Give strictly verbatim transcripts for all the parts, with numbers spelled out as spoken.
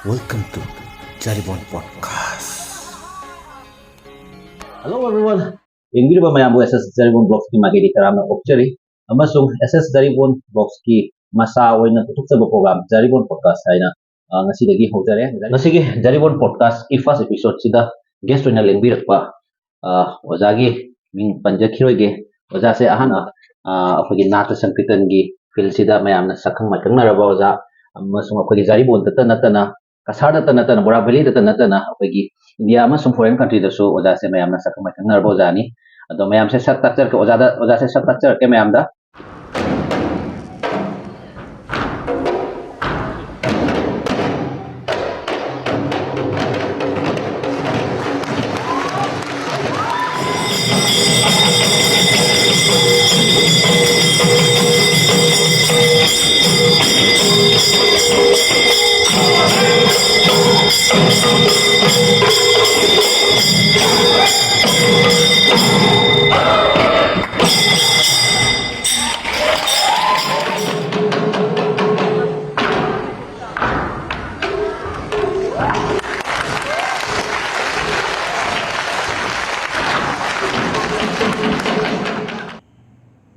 Welcome to Jaribon Podcast. Hello everyone. ꯌꯦꯡꯕꯤꯔꯤꯕ ꯃꯌꯥꯝꯕꯨ ꯑꯦꯁ ꯑꯦꯁ ꯖꯔꯤꯕꯣꯟ ꯕ꯭ꯂꯣꯛꯁꯀꯤ ꯃꯥꯏꯀꯩꯗꯒꯤ ꯇꯔꯥꯝꯅ ꯑꯣꯛꯆꯔꯤ꯫ ꯑꯃꯁꯨꯡ ꯑꯦꯁ ꯑꯦꯁ ꯖꯔꯤꯕꯣꯟ ꯕ꯭ꯂꯣꯛꯁꯀꯤ ꯃꯁꯥ ꯑꯣꯏꯅ ꯄꯨꯊꯣꯛꯆꯕ ꯄ꯭ꯔꯣꯒ꯭ꯔꯥꯝ ꯖꯔꯤꯕꯣꯟ ꯄꯣꯗꯀꯥꯁ ꯍꯥꯏꯅ, ꯑ, ꯉꯁꯤꯗꯒꯤ ꯍꯧꯖꯔꯦ꯫ ꯉꯁꯤꯒꯤ ꯖꯔꯤꯕꯣꯟ ꯄꯣꯗꯀꯥꯁꯀꯤ ꯐꯥꯔꯁ ꯑꯦꯄꯤꯁꯣꯗꯁꯤꯗ ꯒꯦꯁ ꯑꯣꯏꯅ ꯂꯦꯡꯕꯤꯔꯛꯄ, ꯑ, ꯑꯣꯖꯥꯒꯤ ꯃꯤꯡ ꯄꯟꯖꯈꯤꯔꯣꯏꯒꯦ꯫ ꯑꯣꯖꯥꯁꯦ ꯑꯍꯥꯟꯕ, ꯑ, ꯑꯩꯈꯣꯏꯒꯤ ꯅꯥꯠꯇ ꯁꯪꯀꯤꯔꯇꯟꯒꯤ ꯐꯤꯜꯁꯤꯗ ꯃꯌꯥꯝꯅ ꯁꯛꯈꯪ ꯃꯥꯏꯈꯪꯅꯔꯕ ꯑꯣꯖꯥ, ꯑꯃꯁꯨꯡ ꯑꯩꯈꯣꯏꯒꯤ ꯖꯔꯤꯕꯣꯟꯗꯇ ꯅꯠꯇꯅ, ꯀꯁꯥꯔꯗꯇ ꯅꯠꯇꯅ, ꯕꯣꯔꯥꯛ ꯚꯦꯂꯤꯗꯇ ꯅꯠꯇꯅ ꯑꯩꯈꯣꯏꯒꯤ ꯏꯟꯗꯤꯌꯥ ꯑꯃꯁꯨꯡ ꯐꯣꯔꯦꯟ ꯀꯟꯇ꯭ꯔꯤꯗꯁꯨ ꯑꯣꯖꯥꯁꯦ ꯃꯌꯥꯝꯅ ꯁꯛꯈꯪ ꯃꯥꯏꯈꯪꯅꯔꯕ ꯑꯣꯖꯥꯅꯤ꯫ ꯑꯗꯣ ꯃꯌꯥꯝꯁꯦ ꯁꯛ ꯇꯥꯛꯆꯔꯛꯀꯦ, ꯑꯣꯖꯥꯗ, ꯑꯣꯖꯥꯁꯦ ꯁꯛ ꯇꯥꯛꯆꯔꯛꯀꯦ ꯃꯌꯥꯝꯗ꯫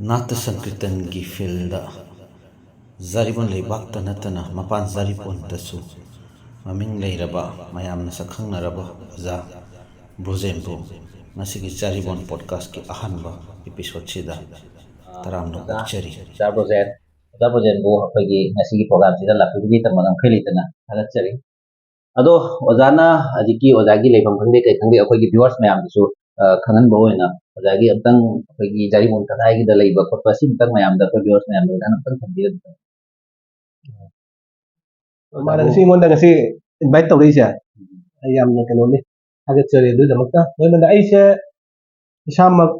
ꯅꯥꯠꯇ ꯁꯪꯀꯤꯔꯇꯟꯒꯤ ꯐꯤꯜꯗ ꯖꯔꯤꯕꯣꯟ ꯂꯩꯕꯥꯛꯇ ꯅꯠꯇꯅ ꯃꯄꯥꯟ ꯖꯔꯤꯕꯣꯟꯗꯁꯨ ꯃꯃꯤꯡ ꯂꯩꯔꯕ, ꯃꯌꯥꯝꯅ ꯁꯛꯈꯪꯅꯔꯕ ꯑꯣꯖꯥ ꯕ꯭ꯔꯣꯖꯦꯟꯕꯨ ꯉꯁꯤꯒꯤ ꯖꯔꯤꯕꯣꯟ ꯄꯣꯗꯀꯥꯁꯀꯤ ꯑꯍꯥꯟꯕ ꯑꯦꯄꯤꯁꯣꯗꯁꯤꯗ ꯇꯔꯥꯝꯅ ꯑꯣꯛꯆꯔꯤ꯫ ꯑꯣꯖꯥ ꯕ꯭ꯔꯣꯖꯦꯟ, ꯑꯣꯖꯥ ꯕ꯭ꯔꯣꯖꯦꯟꯕꯨ ꯑꯩꯈꯣꯏꯒꯤ ꯉꯁꯤꯒꯤ ꯄ꯭ꯔꯣꯒ꯭ꯔꯥꯝꯁꯤꯗ ꯂꯥꯛꯄꯤꯕꯒꯤꯗꯃꯛ ꯉꯝꯈꯩ ꯂꯩꯇꯅ ꯊꯥꯒꯠꯆꯔꯤ꯫ ꯑꯗꯣ ꯑꯣꯖꯥꯅ ꯍꯧꯖꯤꯛꯀꯤ ꯑꯣꯖꯥꯒꯤ ꯂꯩꯐꯝ ꯈꯪꯗꯦ ꯀꯩ ꯈꯪꯗꯦ ꯑꯩꯈꯣꯏꯒꯤ ꯚ꯭ꯌꯨꯋꯔꯁ ꯃꯌꯥꯝꯗꯁꯨ, ꯑ, ꯈꯪꯍꯟꯕ ꯑꯣꯏꯅ ꯑꯣꯖꯥꯒꯤ ꯑꯝꯇꯪ ꯑꯩꯈꯣꯏꯒꯤ ꯖꯔꯤꯕꯣꯟ ꯀꯗꯥꯏꯒꯤꯗ ꯂꯩꯕ ꯈꯣꯠꯄ ꯁꯤ ꯑꯝꯇꯪ ꯃꯌꯥꯝꯗ ꯑꯩꯈꯣꯏ ꯚ꯭ꯌꯨꯋꯔꯁ ꯃꯌꯥꯝꯗ ꯑꯣꯖꯥꯅ ꯑꯝꯇꯪ ꯊꯝꯕꯤꯔꯝꯃꯨ꯫ ꯃꯥꯅ ꯉꯁꯤ ꯑꯩꯉꯣꯟꯗ ꯉꯁꯤ ꯏꯟꯚꯥꯏꯠ ꯇꯧꯔꯛꯏꯁꯦ ꯑꯩ ꯌꯥꯝꯅ ꯀꯩꯅꯣꯅꯤ, ꯊꯥꯒꯠꯆꯔꯤ ꯑꯗꯨꯒꯤꯗꯃꯛꯇ꯫ ꯂꯣꯏꯅꯅ ꯑꯩꯁꯦ ꯏꯁꯥꯃꯛ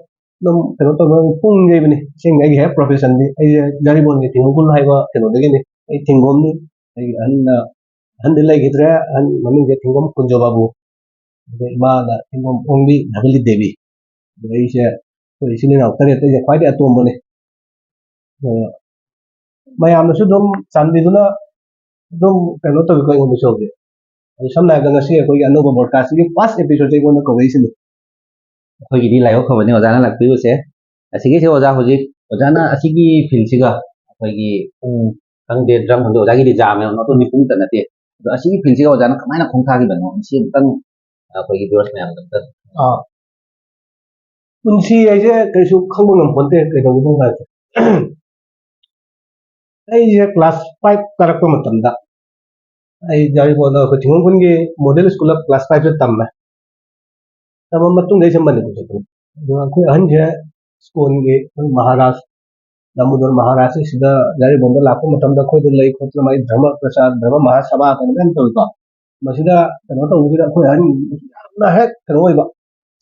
ꯑꯗꯨꯝ ꯀꯩꯅꯣ ꯇꯧꯕ ꯄꯨꯡ ꯌꯩꯕꯅꯤ꯫ ꯑꯁꯦꯡꯕ ꯑꯩꯒꯤ ꯍꯦꯛ ꯄ꯭ꯔꯣꯐꯦꯁꯟꯗꯤ ꯑꯩꯁꯦ ꯖꯔꯤꯕꯣꯟꯒꯤ ꯊꯤꯡꯒꯣꯡꯈꯨꯜ ꯍꯥꯏꯕ ꯀꯩꯅꯣꯗꯒꯤꯅꯤ꯫ ꯑꯩ ꯊꯤꯡꯒꯣꯝꯅꯤ꯫ ꯑꯩꯒꯤ ꯑꯍꯟꯅ, ꯑꯍꯟꯗꯤ ꯂꯩꯈꯤꯗ꯭ꯔꯦ꯫ ꯑꯍꯟ ꯃꯃꯤꯡꯁꯦ ꯊꯤꯡꯒꯣꯝ ꯀꯨꯟꯖꯣ ꯕꯥꯕꯨ꯫ ꯑꯗꯨꯒ ꯏꯃꯥꯅ ꯊꯤꯡꯒꯣꯝ ꯑꯣꯡꯕꯤ ꯙꯕꯂꯤ ꯗꯦꯕꯤ꯫ ꯑꯗꯨꯒ ꯑꯩꯁꯦ ꯑꯩꯈꯣꯏ ꯏꯆꯤꯜ ꯏꯅꯥꯎ ꯇꯔꯦꯠꯇ ꯑꯩꯁꯦ ꯈ꯭ꯋꯥꯏꯗꯒꯤ ꯑꯇꯣꯝꯕꯅꯤ꯫ ꯑꯗꯣ ꯃꯌꯥꯝꯅꯁꯨ ꯑꯗꯨꯝ ꯆꯥꯟꯕꯤꯗꯨꯅ ꯑꯗꯨꯝ ꯀꯩꯅꯣ ꯇꯧꯋꯤꯀꯣ ꯑꯩꯉꯣꯟꯗꯁꯨ ꯍꯧꯖꯤꯛ꯫ ꯑꯗꯨ ꯁꯝꯅ ꯍꯥꯏꯔꯕꯗ ꯉꯁꯤ ꯑꯩꯈꯣꯏꯒꯤ ꯑꯅꯧꯕ ꯕ꯭ꯔꯣꯗꯀꯥꯁꯁꯤꯒꯤ ꯐꯥꯔꯁ ꯑꯦꯄꯤꯁꯣꯗꯁꯦ ꯑꯩꯉꯣꯟꯗ ꯀꯧꯔꯛꯏꯁꯤꯅꯤ꯫ ꯑꯩꯈꯣꯏꯒꯤꯗꯤ ꯂꯥꯏꯕꯛ ꯐꯕꯅꯤ ꯑꯣꯖꯥꯅ ꯂꯥꯛꯄꯤꯔꯨꯁꯦ꯫ ꯑꯁꯤꯒꯤꯁꯦ ꯑꯣꯖꯥ ꯍꯧꯖꯤꯛ ꯑꯣꯖꯥꯅ ꯑꯁꯤꯒꯤ ꯐꯤꯜꯁꯤꯒ ꯑꯩꯈꯣꯏꯒꯤ ꯄꯨꯡ ꯈꯪꯗꯦ, ꯗ꯭ꯔꯝ ꯈꯪꯗꯦ, ꯑꯣꯖꯥꯒꯤꯗꯤ ꯖꯥꯝꯅꯦꯕ, ꯅꯣꯠꯇꯣ ꯅꯤꯐꯨꯃꯨꯛꯇ ꯅꯠꯇꯦ꯫ ꯑꯗꯣ ꯑꯁꯤꯒꯤ ꯐꯤꯜꯁꯤꯒ ꯑꯣꯖꯥꯅ ꯀꯃꯥꯏꯅ ꯈꯣꯡꯊꯥꯈꯤꯕꯅꯣ, ꯃꯁꯤ ꯑꯃꯨꯛꯇꯪ ꯑꯩꯈꯣꯏꯒꯤ ꯚꯤꯌꯨꯋꯔꯁ ꯃꯌꯥꯝꯗ ꯑꯝꯇꯪ ꯑꯥ꯫ ꯄꯨꯟꯁꯤ ꯍꯥꯏꯁꯦ ꯀꯩꯁꯨ ꯈꯪꯕ ꯉꯝꯄꯣꯟꯇꯦ ꯀꯩꯗꯧꯒꯗꯧꯅꯣ ꯍꯥꯏꯁꯦ꯫ ꯑꯩꯁꯦ ꯀ꯭ꯂꯥꯁ ꯐꯥꯏꯚ ꯀꯥꯔꯛꯄ ꯃꯇꯝꯗ ꯑꯩ ꯌꯥꯏꯔꯤꯄꯣꯛꯇ ꯑꯩꯈꯣꯏ ꯊꯤꯡꯒꯣꯡ ꯈꯨꯟꯒꯤ ꯃꯣꯗꯦꯜ ꯁ꯭ꯀꯨꯜ ꯑꯣꯐ ꯀ꯭ꯂꯥꯁ ꯐꯥꯏꯚꯇ ꯇꯝꯃꯦ꯫ ꯇꯝꯕ ꯃꯇꯨꯡꯗ ꯑꯩꯁꯦ ꯃꯅꯤꯄꯨꯔ ꯆꯠꯄꯅꯦ꯫ ꯑꯗꯨꯒ ꯑꯩꯈꯣꯏ ꯑꯍꯟꯁꯦ ꯁ꯭ꯀꯨꯜꯒꯤ ꯑꯩꯈꯣꯏ ꯃꯍꯥꯔꯥꯖ ꯗꯥꯃꯣꯗꯣꯔ ꯃꯍꯥꯔꯥꯖꯁꯦ ꯁꯤꯗ ꯌꯥꯏꯔꯤꯄꯣꯛꯇ ꯂꯥꯛꯄ ꯃꯇꯝꯗ ꯑꯩꯈꯣꯏꯗ ꯂꯩ ꯈꯣꯠꯇꯅ ꯃꯥꯒꯤ ꯙꯔꯃ ꯄ꯭ꯔꯆꯥꯔ, ꯙꯔꯃ ꯃꯍꯥꯁꯥꯚꯥ ꯀꯩꯅꯣ ꯃꯌꯥꯝ ꯇꯧꯋꯤꯀꯣ꯫ ꯃꯁꯤꯗ ꯀꯩꯅꯣ ꯇꯧꯕꯁꯤꯗ ꯑꯩꯈꯣꯏ ꯑꯍꯟ ꯌꯥꯝꯅ ꯍꯦꯛ ꯀꯩꯅꯣ ꯑꯣꯏꯕ,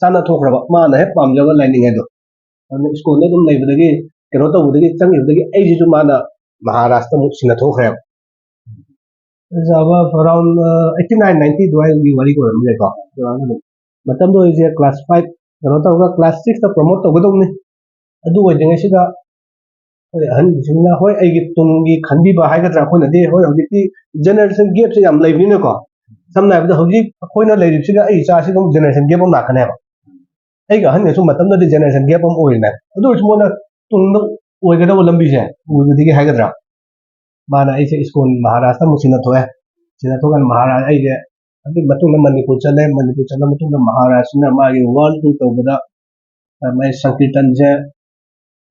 ꯆꯥꯅ ꯊꯣꯛꯈ꯭ꯔꯕ, ꯃꯥꯅ ꯍꯦꯛ ꯄꯥꯝꯖꯕ ꯂꯥꯏꯅꯤꯡ ꯍꯥꯏꯗꯣ꯫ ꯑꯗꯨꯅ ꯁ꯭ꯀꯨꯜꯗ ꯑꯗꯨꯝ ꯂꯩꯕꯗꯒꯤ, ꯀꯩꯅꯣ ꯇꯧꯕꯗꯒꯤ, ꯆꯪꯈꯤꯕꯗꯒꯤ ꯑꯩꯁꯤꯁꯨ ꯃꯥꯅ ꯃꯍꯥꯔꯥꯖꯇ ꯑꯃꯨꯛ ꯁꯤꯟꯅꯊꯣꯛꯈ꯭ꯔꯦꯕ꯫ ꯑꯗꯨ ꯑꯕ ꯑꯔꯥꯎꯟ ꯑꯩꯠꯇꯤ ꯅꯥꯏꯟ ꯅꯥꯏꯟꯇꯤ ꯑꯗꯨꯋꯥꯏꯒꯤ ꯋꯥꯔꯤ ꯑꯣꯏꯔꯝꯕ ꯌꯥꯏꯀꯣ꯫ ꯑꯗꯨꯃꯥꯏꯅ ꯑꯗꯨꯝ ꯃꯇꯝꯗ ꯑꯩꯁꯦ ꯀ꯭ꯂꯥꯁ ꯐꯥꯏꯚ ꯀꯩꯅꯣ ꯇꯧꯔꯒ ꯀ꯭ꯂꯥꯁ ꯁꯤꯛꯁꯇ ꯄ꯭ꯔꯣꯃꯣꯠ ꯇꯧꯒꯗꯧꯕꯅꯤ꯫ ꯑꯗꯨ ꯑꯣꯏꯗ꯭ꯔꯤꯉꯩꯁꯤꯗ ꯑꯩꯈꯣꯏ ꯑꯍꯟꯁꯤꯡꯅ, ꯍꯣꯏ, ꯑꯩꯒꯤ ꯇꯨꯡꯒꯤ ꯈꯟꯕꯤꯕ ꯍꯥꯏꯒꯗ꯭ꯔꯥ, ꯑꯩꯈꯣꯏꯅꯗꯤ, ꯍꯣꯏ, ꯍꯧꯖꯤꯛꯇꯤ ꯖꯦꯅꯦꯔꯦꯁꯟ ꯒꯦꯞꯁꯦ ꯌꯥꯝ ꯂꯩꯕꯅꯤꯅꯀꯣ꯫ ꯁꯝꯅ ꯍꯥꯏꯔꯕꯗ ꯍꯧꯖꯤꯛ ꯑꯩꯈꯣꯏꯅ ꯂꯩꯔꯤꯕꯁꯤꯒ ꯑꯩ ꯏꯆꯥꯁꯤ ꯑꯗꯨꯝ ꯖꯦꯅꯦꯔꯦꯁꯟ ꯒꯦꯞ ꯑꯃ ꯂꯥꯛꯀꯅꯦꯕ꯫ ꯑꯩꯒ ꯑꯍꯟꯒꯁꯨ ꯃꯇꯝꯗꯨꯗꯗꯤ ꯖꯦꯅꯦꯔꯦꯁꯟ ꯒꯦꯞ ꯑꯃ ꯑꯣꯏꯔꯤꯅꯦ꯫ ꯑꯗꯨ ꯑꯣꯏꯔꯁꯨ ꯃꯣꯏꯅ ꯇꯨꯡꯗ ꯑꯣꯏꯒꯗꯕ ꯂꯝꯕꯤꯁꯦ ꯎꯕꯗꯒꯤ ꯍꯥꯏꯒꯗ꯭ꯔꯥ, ꯃꯥꯅ ꯑꯩꯁꯦ ꯁ꯭ꯀꯨꯜ ꯃꯍꯥꯔꯥꯖꯇ ꯑꯃꯨꯛ ꯁꯤꯟꯅꯊꯣꯛꯑꯦ꯫ ꯁꯤꯟꯅꯊꯣꯛꯀꯥꯟꯗ ꯃꯍꯥꯔꯥꯖ ꯑꯩꯁꯦ ꯑꯗꯨꯒꯤ ꯃꯇꯨꯡꯗ ꯃꯅꯤꯄꯨꯔ ꯆꯠꯂꯦ꯫ ꯃꯅꯤꯄꯨꯔ ꯆꯠꯂ ꯃꯇꯨꯡꯗ ꯃꯍꯥꯔꯥꯖꯁꯤꯅ ꯃꯥꯒꯤ ꯋꯥꯔꯜ ꯇꯨꯔ ꯇꯧꯕꯗ, ꯃꯥꯒꯤ ꯁꯪꯀꯤꯔꯇꯟꯁꯦ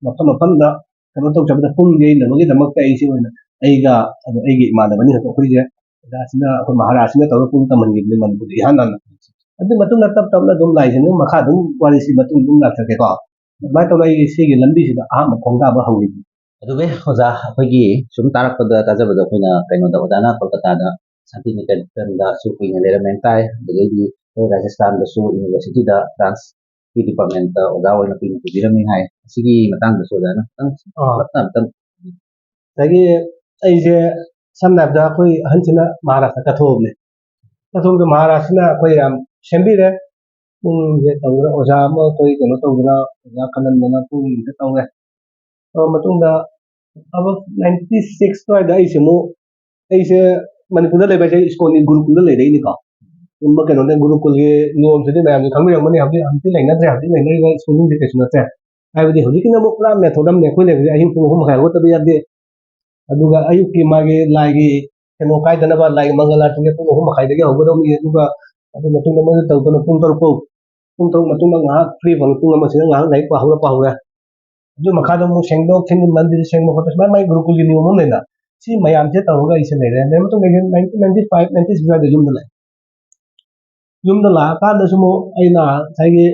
ꯃꯐꯝ ꯃꯐꯝꯗ ꯀꯩꯅꯣ ꯇꯧꯖꯕꯗ ꯄꯨꯡ ꯌꯩꯅꯕꯒꯤꯗꯃꯛꯇ ꯑꯩꯁꯦ ꯑꯣꯏꯅ, ꯑꯩꯒ ꯑꯗꯣ ꯑꯩꯒꯤ ꯏꯃꯥꯟꯅꯕꯅꯤ ꯑꯩꯈꯣꯏꯁꯦ ꯑꯣꯖꯥꯁꯤꯅ, ꯑꯩꯈꯣꯏ ꯃꯍꯥꯔꯥꯖꯁꯤꯅ ꯇꯧꯔꯒ ꯄꯨꯡ ꯇꯝꯍꯟꯈꯤꯕꯅꯤ ꯃꯅꯤꯄꯨꯔꯗ ꯏꯍꯥꯟ ꯍꯥꯟꯅ꯫ ꯑꯗꯨꯒꯤ ꯃꯇꯨꯡꯗ ꯇꯞ ꯇꯞꯅ ꯑꯗꯨꯝ ꯂꯥꯏꯁꯦ ꯑꯗꯨꯝ ꯃꯈꯥ ꯑꯗꯨꯝ ꯋꯥꯔꯤꯁꯤ ꯃꯇꯨꯡ ꯑꯗꯨꯝ ꯂꯥꯛꯆꯒꯦꯀꯣ꯫ ꯑꯗꯨꯃꯥꯏꯅ ꯇꯧꯅ ꯑꯩꯒꯤ ꯁꯤꯒꯤ ꯂꯝꯕꯤꯁꯤꯗ ꯑꯍꯥꯟꯕ ꯈꯣꯡꯗꯥꯕ ꯍꯧꯔꯤꯅꯤ꯫ ꯑꯗꯨꯒ ꯑꯣꯖꯥ, ꯑꯩꯈꯣꯏꯒꯤ ꯁꯨꯝ ꯇꯥꯔꯛꯄꯗ, ꯇꯥꯖꯕꯗ ꯑꯩꯈꯣꯏꯅ ꯀꯩꯅꯣꯗ, ꯑꯣꯖꯥꯅ ꯀꯣꯜꯀꯇꯥꯗ ꯁꯥꯟꯇꯤꯅꯤꯀꯦꯇꯟꯗꯁꯨ ꯀꯨꯏꯅ ꯂꯩꯔꯝꯃꯦ ꯍꯥꯏ ꯇꯥꯏ, ꯑꯗꯒꯤꯗꯤ ꯑꯩꯈꯣꯏ ꯔꯥꯖꯁꯊꯥꯟꯗꯁꯨ ꯌꯨꯅꯤꯚꯔꯁꯤꯇꯤꯗ ꯗꯥꯟꯁꯀꯤ ꯗꯤꯄꯥꯔꯠꯃꯦꯟꯇ ꯑꯣꯖꯥ ꯑꯣꯏꯅ ꯀꯨꯏꯅ ꯄꯨꯕꯤꯔꯝꯃꯤ ꯍꯥꯏ꯫ ꯑꯁꯤꯒꯤ ꯃꯇꯥꯡꯗꯁꯨ ꯑꯣꯖꯥꯅ ꯈꯤꯇꯪ ꯑꯥ꯫ ꯇꯞꯅ ꯑꯝꯇꯪ꯫ ꯉꯁꯥꯏꯒꯤ ꯑꯩꯁꯦ ꯁꯝꯅ ꯍꯥꯏꯔꯕꯗ ꯑꯩꯈꯣꯏ ꯑꯍꯟꯁꯤꯅ ꯃꯍꯥꯔꯥꯖꯇ ꯀꯠꯊꯣꯛꯑꯕꯅꯦ꯫ ꯀꯠꯊꯣꯛꯄꯗ ꯃꯍꯥꯔꯥꯖꯁꯤꯅ ꯑꯩꯈꯣꯏ ꯌꯥꯝ ꯁꯦꯝꯕꯤꯔꯦ꯫ ꯄꯨꯡꯁꯦ ꯇꯧꯗꯅ ꯑꯣꯖꯥ ꯑꯃ ꯑꯩꯈꯣꯏ ꯀꯩꯅꯣ ꯇꯧꯗꯅ, ꯑꯣꯖꯥ ꯀꯥꯅꯟꯗꯅ ꯄꯨꯡ ꯑꯃꯗ ꯇꯧꯔꯦ꯫ ꯇꯧꯔ ꯃꯇꯨꯡꯗ ꯑꯕ ꯅꯥꯏꯟꯇꯤ ꯁꯤꯛꯁ ꯑꯗꯨꯋꯥꯏꯗ ꯑꯩꯁꯦ ꯑꯃꯨꯛ ꯑꯩꯁꯦ ꯃꯅꯤꯄꯨꯔꯗ ꯂꯩꯕ ꯍꯥꯏꯁꯦ ꯏꯁꯀꯣꯟꯒꯤ ꯒꯨꯔꯨꯀꯨꯜꯗ ꯂꯩꯔꯛꯏꯅꯤꯀꯣ꯫ ꯀꯩꯅꯣꯗ ꯒꯨꯔꯨꯀꯨꯜꯒꯤ ꯅꯤꯌꯣꯝꯁꯤꯗꯤ ꯃꯌꯥꯝꯁꯨ ꯈꯪꯕꯤꯔꯝꯒꯅꯤ꯫ ꯍꯧꯖꯤꯛ ꯍꯧꯖꯤꯛꯇꯤ ꯂꯩꯅꯗ꯭ꯔꯦ꯫ ꯍꯧꯖꯤꯛ ꯂꯩꯅꯔꯤꯕ ꯁ꯭ꯀꯨꯜꯁꯤꯡꯁꯦ ꯀꯩꯁꯨ ꯅꯠꯇ꯭ꯔꯦ꯫ ꯍꯥꯏꯕꯗꯤ ꯍꯧꯖꯤꯛꯀꯤꯅ ꯑꯃꯨꯛ ꯄꯨꯔꯥ ꯃꯦꯊꯣꯠ ꯑꯃꯅꯦ꯫ ꯑꯩꯈꯣꯏ ꯂꯩꯕꯁꯦ ꯑꯍꯤꯡ ꯄꯨꯡ ꯑꯍꯨꯝ ꯃꯈꯥꯏ ꯍꯧꯒꯠꯇꯕ ꯌꯥꯗꯦ꯫ ꯑꯗꯨꯒ ꯑꯌꯨꯛꯀꯤ ꯃꯥꯒꯤ ꯂꯥꯏꯒꯤ ꯀꯩꯅꯣ ꯀꯥꯏꯗꯅꯕ, ꯂꯥꯏꯒꯤ ꯃꯪꯒꯜ ꯑꯥꯔꯇꯤꯁꯦ ꯄꯨꯡ ꯑꯍꯨꯝ ꯃꯈꯥꯏꯗꯒꯤ ꯍꯧꯒꯗꯧꯅꯤ꯫ ꯑꯗꯨꯒ ꯑꯗꯨ ꯃꯇꯨꯡꯗ ꯃꯣꯏꯅ ꯇꯧꯗꯅ ꯄꯨꯡ ꯇꯔꯨꯛ ꯐꯥꯎ, ꯄꯨꯡ ꯇꯔꯨꯛ ꯃꯇꯨꯡꯗ ꯉꯥꯏꯍꯥꯛ ꯐ꯭ꯔꯤ ꯐꯪꯉꯤ꯫ ꯄꯨꯡ ꯑꯃꯁꯤꯗ ꯉꯥꯏꯍꯥꯛ ꯂꯥꯏꯔꯤꯛ ꯄꯥꯍꯧꯔ ꯄꯥꯍꯧꯔꯦ꯫ ꯑꯗꯨ ꯃꯈꯥꯗ ꯑꯃꯨꯛ ꯁꯦꯡꯗꯣꯛ ꯁꯦꯡꯖꯤꯟ, ꯃꯟꯗꯤꯔ ꯁꯦꯡꯕ ꯈꯣꯠꯄ, ꯁꯨꯃꯥꯏꯅ ꯃꯥꯏ ꯒꯨꯔꯨꯀꯨꯜꯒꯤ ꯅꯤꯌꯣꯝ ꯑꯃ ꯂꯩꯅ꯫ ꯁꯤ ꯃꯌꯥꯝꯁꯦ ꯇꯧꯔꯒ ꯑꯩꯁꯦ ꯂꯩꯔꯦ꯫ ꯂꯩꯔ ꯃꯇꯨꯡꯗ ꯑꯩꯁꯦ nineteen ninety five, ninety six ꯑꯗꯨꯋꯥꯏꯗ ꯌꯨꯝꯗ ꯂꯥꯛꯑꯦ꯫ ꯌꯨꯝꯗ ꯂꯥꯛꯑꯀꯥꯟꯗꯁꯨ ꯑꯃꯨꯛ ꯑꯩꯅ ꯉꯁꯥꯏꯒꯤ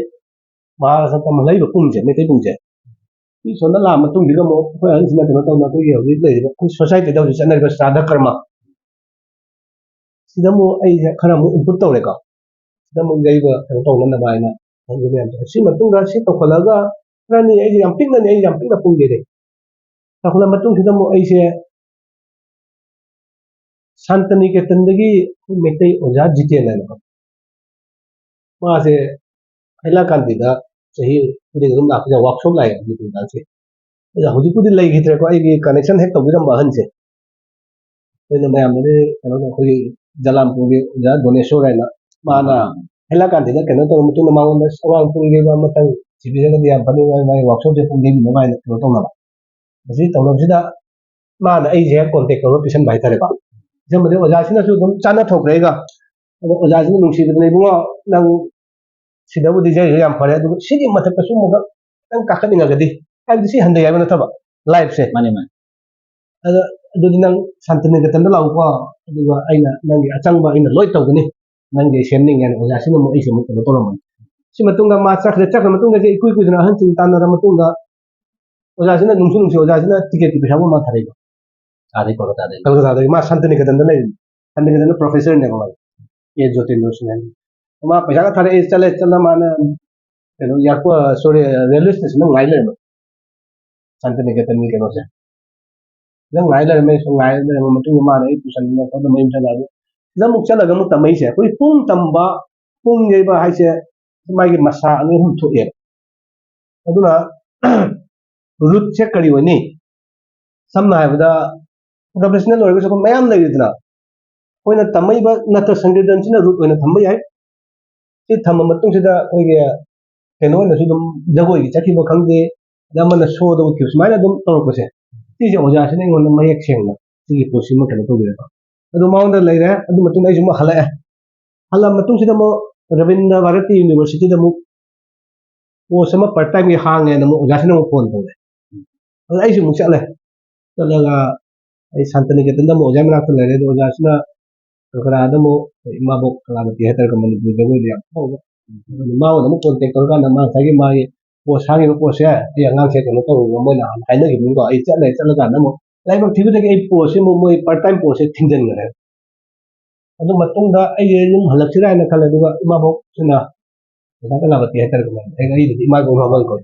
ꯃꯍꯥꯔꯥꯁꯇ꯭ꯔ ꯇꯝꯍꯜꯂꯛꯏꯕ ꯄꯨꯡꯁꯦ, ꯃꯩꯇꯩ ꯄꯨꯡꯁꯦ, ꯁꯤ ꯁꯣꯝꯗ ꯂꯥꯛꯑ ꯃꯇꯨꯡꯁꯤꯗ ꯑꯃꯨꯛ ꯑꯩꯈꯣꯏ ꯑꯍꯟꯁꯤꯅ ꯀꯩꯅꯣ ꯇꯧꯗꯅ ꯑꯩꯈꯣꯏꯒꯤ ꯍꯧꯖꯤꯛ ꯂꯩꯔꯤꯕ ꯑꯩꯈꯣꯏ ꯁꯣꯁꯥꯏꯇꯤꯗ ꯍꯧꯖꯤꯛ ꯆꯠꯅꯔꯤꯕ ꯁ꯭ꯔꯥꯗ ꯀꯔꯃ, ꯁꯤꯗ ꯑꯃꯨꯛ ꯑꯩꯁꯦ ꯈꯔ ꯑꯃꯨꯛ ꯏꯟꯄꯨꯠ ꯇꯧꯔꯦꯀꯣ꯫ ꯁꯤꯗ ꯑꯃꯨꯛ ꯌꯩꯕ ꯀꯩꯅꯣ ꯇꯧꯅꯅꯕ ꯍꯥꯏꯅ ꯇꯧꯖꯕ ꯌꯥꯝ ꯇꯧꯔꯦ꯫ ꯁꯤ ꯃꯇꯨꯡꯗ ꯁꯤ ꯇꯧꯈꯠꯂꯒ ꯈꯔꯅꯤ ꯑꯩꯁꯦ ꯌꯥꯝ ꯄꯤꯛꯅꯅꯤ, ꯑꯩ ꯌꯥꯝ ꯄꯤꯛꯅ ꯄꯨꯡ ꯌꯩꯔꯦ꯫ ꯆꯥꯎꯈꯠꯂ ꯃꯇꯨꯡꯁꯤꯗ ꯑꯃꯨꯛ ꯑꯩꯁꯦ ꯁꯥꯟꯇꯅꯤꯀꯦꯇꯟꯗꯒꯤ ꯑꯩꯈꯣꯏ ꯃꯩꯇꯩ ꯑꯣꯖꯥ ꯖꯤꯇꯦꯟ ꯍꯥꯏꯅꯀꯣ, ꯃꯥꯁꯦ ꯍꯩꯂꯥꯀꯥꯟꯗꯤꯗ ꯆꯍꯤ ꯈꯨꯗꯤꯡ ꯑꯗꯨꯝ ꯂꯥꯛꯄꯁꯦ, ꯋꯥꯛꯁꯣꯞ ꯂꯥꯛꯑꯦ ꯃꯅꯤꯄꯨꯔ ꯗꯥꯟꯁꯀꯤ꯫ ꯑꯗ ꯍꯧꯖꯤꯛꯄꯨꯗꯤ ꯂꯩꯈꯤꯗ꯭ꯔꯦꯀꯣ, ꯑꯩꯒꯤ ꯀꯅꯦꯛꯁꯟ ꯍꯦꯛ ꯇꯧꯕꯤꯔꯝꯕ ꯑꯍꯟꯁꯦ꯫ ꯑꯩꯈꯣꯏꯅ ꯃꯌꯥꯝꯗꯗꯤ ꯀꯩꯅꯣ, ꯑꯩꯈꯣꯏꯒꯤ ꯖꯂꯥꯝꯄꯨꯔꯒꯤ ꯑꯣꯖꯥ ꯗꯣꯅꯦꯁꯣꯔ ꯍꯥꯏꯅ, ꯃꯥꯅ ꯍꯩꯂꯥꯀꯥꯟꯗꯤꯗ ꯀꯩꯅꯣ ꯇꯧꯔ ꯃꯇꯨꯡꯗ ꯃꯉꯣꯟꯗ ꯑꯋꯥꯡ ꯄꯨꯡꯒꯤ ꯑꯃꯇꯪ ꯊꯤꯕꯤꯔꯒꯗꯤ ꯌꯥꯝ ꯐꯅꯤ, ꯃꯥꯒꯤ ꯋꯥꯛꯁꯣꯞꯁꯦ ꯄꯨꯡ ꯂꯦꯞꯄꯤꯅꯕ ꯍꯥꯏꯅ ꯀꯩꯅꯣ ꯇꯧꯅꯕ꯫ ꯃꯁꯤ ꯇꯧꯅꯕꯁꯤꯗ ꯃꯥꯅ ꯑꯩꯁꯦ ꯍꯦꯛ ꯀꯣꯟꯇꯦꯛ ꯇꯧꯔꯒ ꯄꯤꯁꯟꯕ ꯍꯥꯏꯇꯥꯔꯦꯀꯣ꯫ ꯄꯤꯁꯟꯕꯗꯒꯤ ꯑꯣꯖꯥꯁꯤꯅꯁꯨ ꯑꯗꯨꯝ ꯆꯥꯟꯅ ꯊꯣꯛꯈ꯭ꯔꯦ ꯑꯩꯒ꯫ ꯑꯗꯣ ꯑꯣꯖꯥꯁꯤꯅ ꯅꯨꯡꯁꯤꯕꯗꯅ, "ꯏꯕꯨꯡꯉꯣ, ꯅꯪ ꯁꯤꯗꯕꯨꯗꯤ ꯖꯩꯁꯨ ꯌꯥꯝ ꯐꯔꯦ, ꯑꯗꯨꯒ ꯁꯤꯒꯤ ꯃꯊꯛꯇꯁꯨ ꯑꯃꯨꯛꯀ ꯈꯤꯇꯪ ꯀꯥꯈꯠꯅꯤꯡꯉꯒꯗꯤ, ꯍꯥꯏꯕꯗꯤ ꯁꯤ ꯍꯟꯊꯩ ꯍꯥꯏꯕ ꯅꯠꯇꯕ, ꯂꯥꯏꯐꯁꯦ꯫ ꯃꯥꯅꯦ, ꯃꯥꯅꯦ꯫ ꯑꯗꯣ ꯑꯗꯨꯗꯤ ꯅꯪ ꯁꯥꯟꯇꯅꯤꯀꯦꯇꯟꯗ ꯂꯥꯛꯎꯀꯣ, ꯑꯗꯨꯒ ꯑꯩꯅ ꯅꯪꯒꯤ ꯑꯆꯪꯕ ꯑꯩꯅ ꯂꯣꯏ ꯇꯧꯒꯅꯤ, ꯅꯪꯒꯤ ꯁꯦꯝꯅꯤꯡꯉꯦ ꯍꯥꯏꯅ ꯑꯣꯖꯥꯁꯤꯅ ꯑꯃꯨꯛ ꯑꯩꯁꯦ ꯑꯃꯨꯛ ꯀꯩꯅꯣ ꯇꯧꯔꯝꯕꯅꯤ꯫ ꯁꯤ ꯃꯇꯨꯡꯗ ꯃꯥ ꯆꯠꯈ꯭ꯔꯦ꯫ ꯆꯠꯈ꯭ꯔ ꯃꯇꯨꯡꯗ ꯑꯩꯁꯦ ꯏꯀꯨꯏ ꯀꯨꯏꯗꯅ ꯑꯍꯟꯁꯤꯡ ꯇꯥꯟꯅꯔ ꯃꯇꯨꯡꯗ ꯑꯣꯖꯥꯁꯤꯅ ꯅꯨꯡꯁꯨ ꯅꯨꯡꯁꯤ, ꯑꯣꯖꯥꯁꯤꯅ ꯇꯤꯀꯦꯠꯀꯤ ꯄꯩꯁꯥ ꯑꯃ ꯃꯥ ꯊꯥꯔꯛꯏꯕ꯫ ꯑꯥꯗꯩ ꯀꯣꯜꯀꯇꯥꯗꯒꯤ꯫ ꯀꯣꯜꯀꯇꯥꯗꯒꯤ꯫ ꯃꯥ ꯁꯥꯟꯇꯅꯤꯀꯦꯇꯟꯗ ꯂꯩꯔꯤꯅꯤ꯫ ꯁꯥꯟꯇꯅꯤꯀꯦꯇꯟꯗ ꯄ꯭ꯔꯣꯐꯦꯁꯔꯅꯦꯕ ꯃꯥ꯫ ꯑꯦ ꯖꯣꯇꯤꯟꯗ꯭ꯔ ꯁꯤꯡꯍ꯫ ꯃꯥ ꯄꯩꯁꯥꯒ ꯊꯥꯔꯛꯑꯦ, ꯆꯠꯂꯦ, ꯆꯠꯂ ꯃꯥꯅ ꯀꯩꯅꯣ, ꯑꯦꯌꯥꯔꯄꯣꯔꯠ, ꯁꯣꯔꯤ, ꯔꯦꯜꯋꯦ ꯁ꯭ꯇꯦꯁꯟꯗ ꯉꯥꯏ ꯂꯩꯔꯝꯃꯦ꯫ ꯁꯥꯟꯇꯅꯤꯀꯦꯇꯟꯒꯤ ꯀꯩꯅꯣꯁꯦ꯫ ꯁꯤꯗ ꯉꯥꯏ ꯂꯩꯔꯝꯃꯦ꯫ ꯁꯨꯝ ꯉꯥꯏ ꯂꯩꯔꯝꯕ ꯃꯇꯨꯡꯗ ꯃꯥꯅ ꯑꯩ ꯄꯨꯁꯟꯗꯅ ꯈꯣꯠꯇꯅ ꯃꯌꯨꯝ ꯆꯠꯂꯛꯑꯦ꯫ ꯑꯗꯨ ꯁꯤꯗ ꯑꯃꯨꯛ ꯆꯠꯂꯒ ꯑꯃꯨꯛ ꯇꯝꯃꯛꯏꯁꯦ, ꯑꯩꯈꯣꯏ ꯄꯨꯡ ꯇꯝꯕ, ꯄꯨꯡ ꯌꯩꯕ ꯍꯥꯏꯁꯦ ꯃꯥꯒꯤ ꯃꯁꯥ ꯑꯅꯤ ꯑꯍꯨꯝ ꯊꯣꯛꯑꯦꯕ꯫ ꯑꯗꯨꯅ ꯔꯨꯠꯁꯦ ꯀꯔꯤ ꯑꯣꯏꯅꯤ? ꯁꯝꯅ ꯍꯥꯏꯔꯕꯗ ꯄ꯭ꯔꯣꯐꯦꯁꯅꯦꯜ ꯑꯣꯏꯔꯒꯁꯨ ꯑꯩꯈꯣꯏ ꯃꯌꯥꯝ ꯂꯩꯔꯤꯗꯅ, ꯑꯩꯈꯣꯏꯅ ꯇꯝꯃꯛꯏꯕ ꯅꯠꯇ꯭ꯔ ꯁꯪꯀꯤꯔꯇꯟꯁꯤꯅ ꯔꯨꯠ ꯑꯣꯏꯅ ꯊꯝꯕ ꯌꯥꯏ꯫ ꯁꯤ ꯊꯝꯃ ꯃꯇꯨꯡꯁꯤꯗ ꯑꯩꯈꯣꯏꯒꯤ ꯀꯩꯅꯣ ꯑꯣꯏꯅꯁꯨ ꯑꯗꯨꯝ ꯖꯒꯣꯏꯒꯤ ꯆꯠꯈꯤꯕ ꯈꯪꯗꯦ, ꯑꯗ ꯑꯃꯅ ꯁꯣꯗ ꯎꯠꯈꯤꯕ, ꯁꯨꯃꯥꯏꯅ ꯑꯗꯨꯝ ꯇꯧꯔꯛꯄꯁꯦ, ꯁꯤꯁꯦ ꯑꯣꯖꯥꯁꯤꯅ ꯑꯩꯉꯣꯟꯗ ꯃꯌꯦꯛ ꯁꯦꯡꯅ ꯁꯤꯒꯤ ꯄꯣꯠꯁꯤꯃ ꯀꯩꯅꯣ ꯇꯧꯕꯤꯔꯕ꯫ ꯑꯗꯨ ꯃꯉꯣꯟꯗ ꯂꯩꯔꯦ꯫ ꯑꯗꯨ ꯃꯇꯨꯡꯗ ꯑꯩꯁꯨ ꯑꯃꯨꯛ ꯍꯜꯂꯛꯑꯦ꯫ ꯍꯜꯂꯛꯑ ꯃꯇꯨꯡꯁꯤꯗ ꯑꯃꯨꯛ ꯔꯕꯤꯟꯗ꯭ꯔ ꯚꯥꯔꯇꯤ ꯌꯨꯅꯤꯚꯔꯁꯤꯇꯤꯗ ꯑꯃꯨꯛ ꯄꯣꯁ ꯑꯃ ꯄꯥꯔꯠ ꯇꯥꯏꯝꯒꯤ ꯍꯥꯡꯉꯦꯅ ꯑꯃꯨꯛ ꯑꯣꯖꯥꯁꯤꯅ ꯑꯃꯨꯛ ꯐꯣꯟ ꯇꯧꯔꯦ꯫ ꯑꯗꯨꯗ ꯑꯩꯁꯨ ꯑꯃꯨꯛ ꯆꯠꯂꯦ꯫ ꯆꯠꯂꯒ ꯑꯩ ꯁꯥꯟꯇꯅꯤꯀꯦꯇꯟꯗ ꯑꯃꯨꯛ ꯑꯣꯖꯥ ꯃꯅꯥꯛꯇ ꯂꯩꯔꯦ꯫ ꯑꯗꯣ ꯑꯣꯖꯥꯁꯤꯅ ꯀꯪꯀꯔꯥꯗ ꯑꯃꯨꯛ ꯏꯃꯥꯕꯣꯛ ꯀꯂꯥꯕꯇꯤ ꯍꯥꯏꯇꯥꯔꯦꯀꯣ, ꯃꯅꯤꯄꯨꯔꯤ ꯖꯒꯣꯏꯗ ꯌꯥꯝ ꯐꯥꯎꯕ꯫ ꯑꯗꯨ ꯃꯉꯣꯟꯗ ꯑꯃꯨꯛ ꯀꯣꯟꯇꯦꯛ ꯇꯧꯔꯀꯥꯟꯗ ꯃꯥ ꯉꯁꯥꯏꯒꯤ ꯃꯥꯒꯤ ꯄꯣꯁ ꯍꯥꯡꯉꯤꯕ ꯄꯣꯠꯁꯦ ꯑꯩ ꯑꯉꯥꯡꯁꯦ ꯀꯩꯅꯣ ꯇꯧꯔꯒ ꯃꯣꯏꯅ ꯍꯥꯟꯅ ꯍꯥꯏꯅꯈꯤꯕꯅꯤꯀꯣ꯫ ꯑꯩ ꯆꯠꯂꯦ, ꯆꯠꯂꯀꯥꯟꯗ ꯑꯃꯨꯛ ꯂꯥꯏꯕꯛ ꯊꯤꯕꯗꯒꯤ ꯑꯩ ꯄꯣꯁꯁꯦ ꯑꯃꯨꯛ ꯃꯣꯏ ꯄꯥꯔꯠ ꯇꯥꯏꯝ ꯄꯣꯁꯁꯦ ꯊꯤꯡꯖꯤꯟꯈ꯭ꯔꯦ꯫ ꯑꯗꯨ ꯃꯇꯨꯡꯗ ꯑꯩꯁꯦ ꯌꯨꯝ ꯍꯜꯂꯛꯁꯤꯔꯥ ꯍꯥꯏꯅ ꯈꯜꯂꯦ꯫ ꯑꯗꯨꯒ ꯏꯃꯥꯕꯣꯛꯁꯤꯅ, ꯑꯣꯖꯥ ꯀꯂꯥꯕꯇꯤ ꯍꯥꯏꯇꯥꯔꯦꯀꯣ, ꯑꯩ ꯑꯩꯗꯗꯤ ꯏꯃꯥ ꯀꯧꯕ ꯃꯃꯜ ꯀꯧꯏ꯫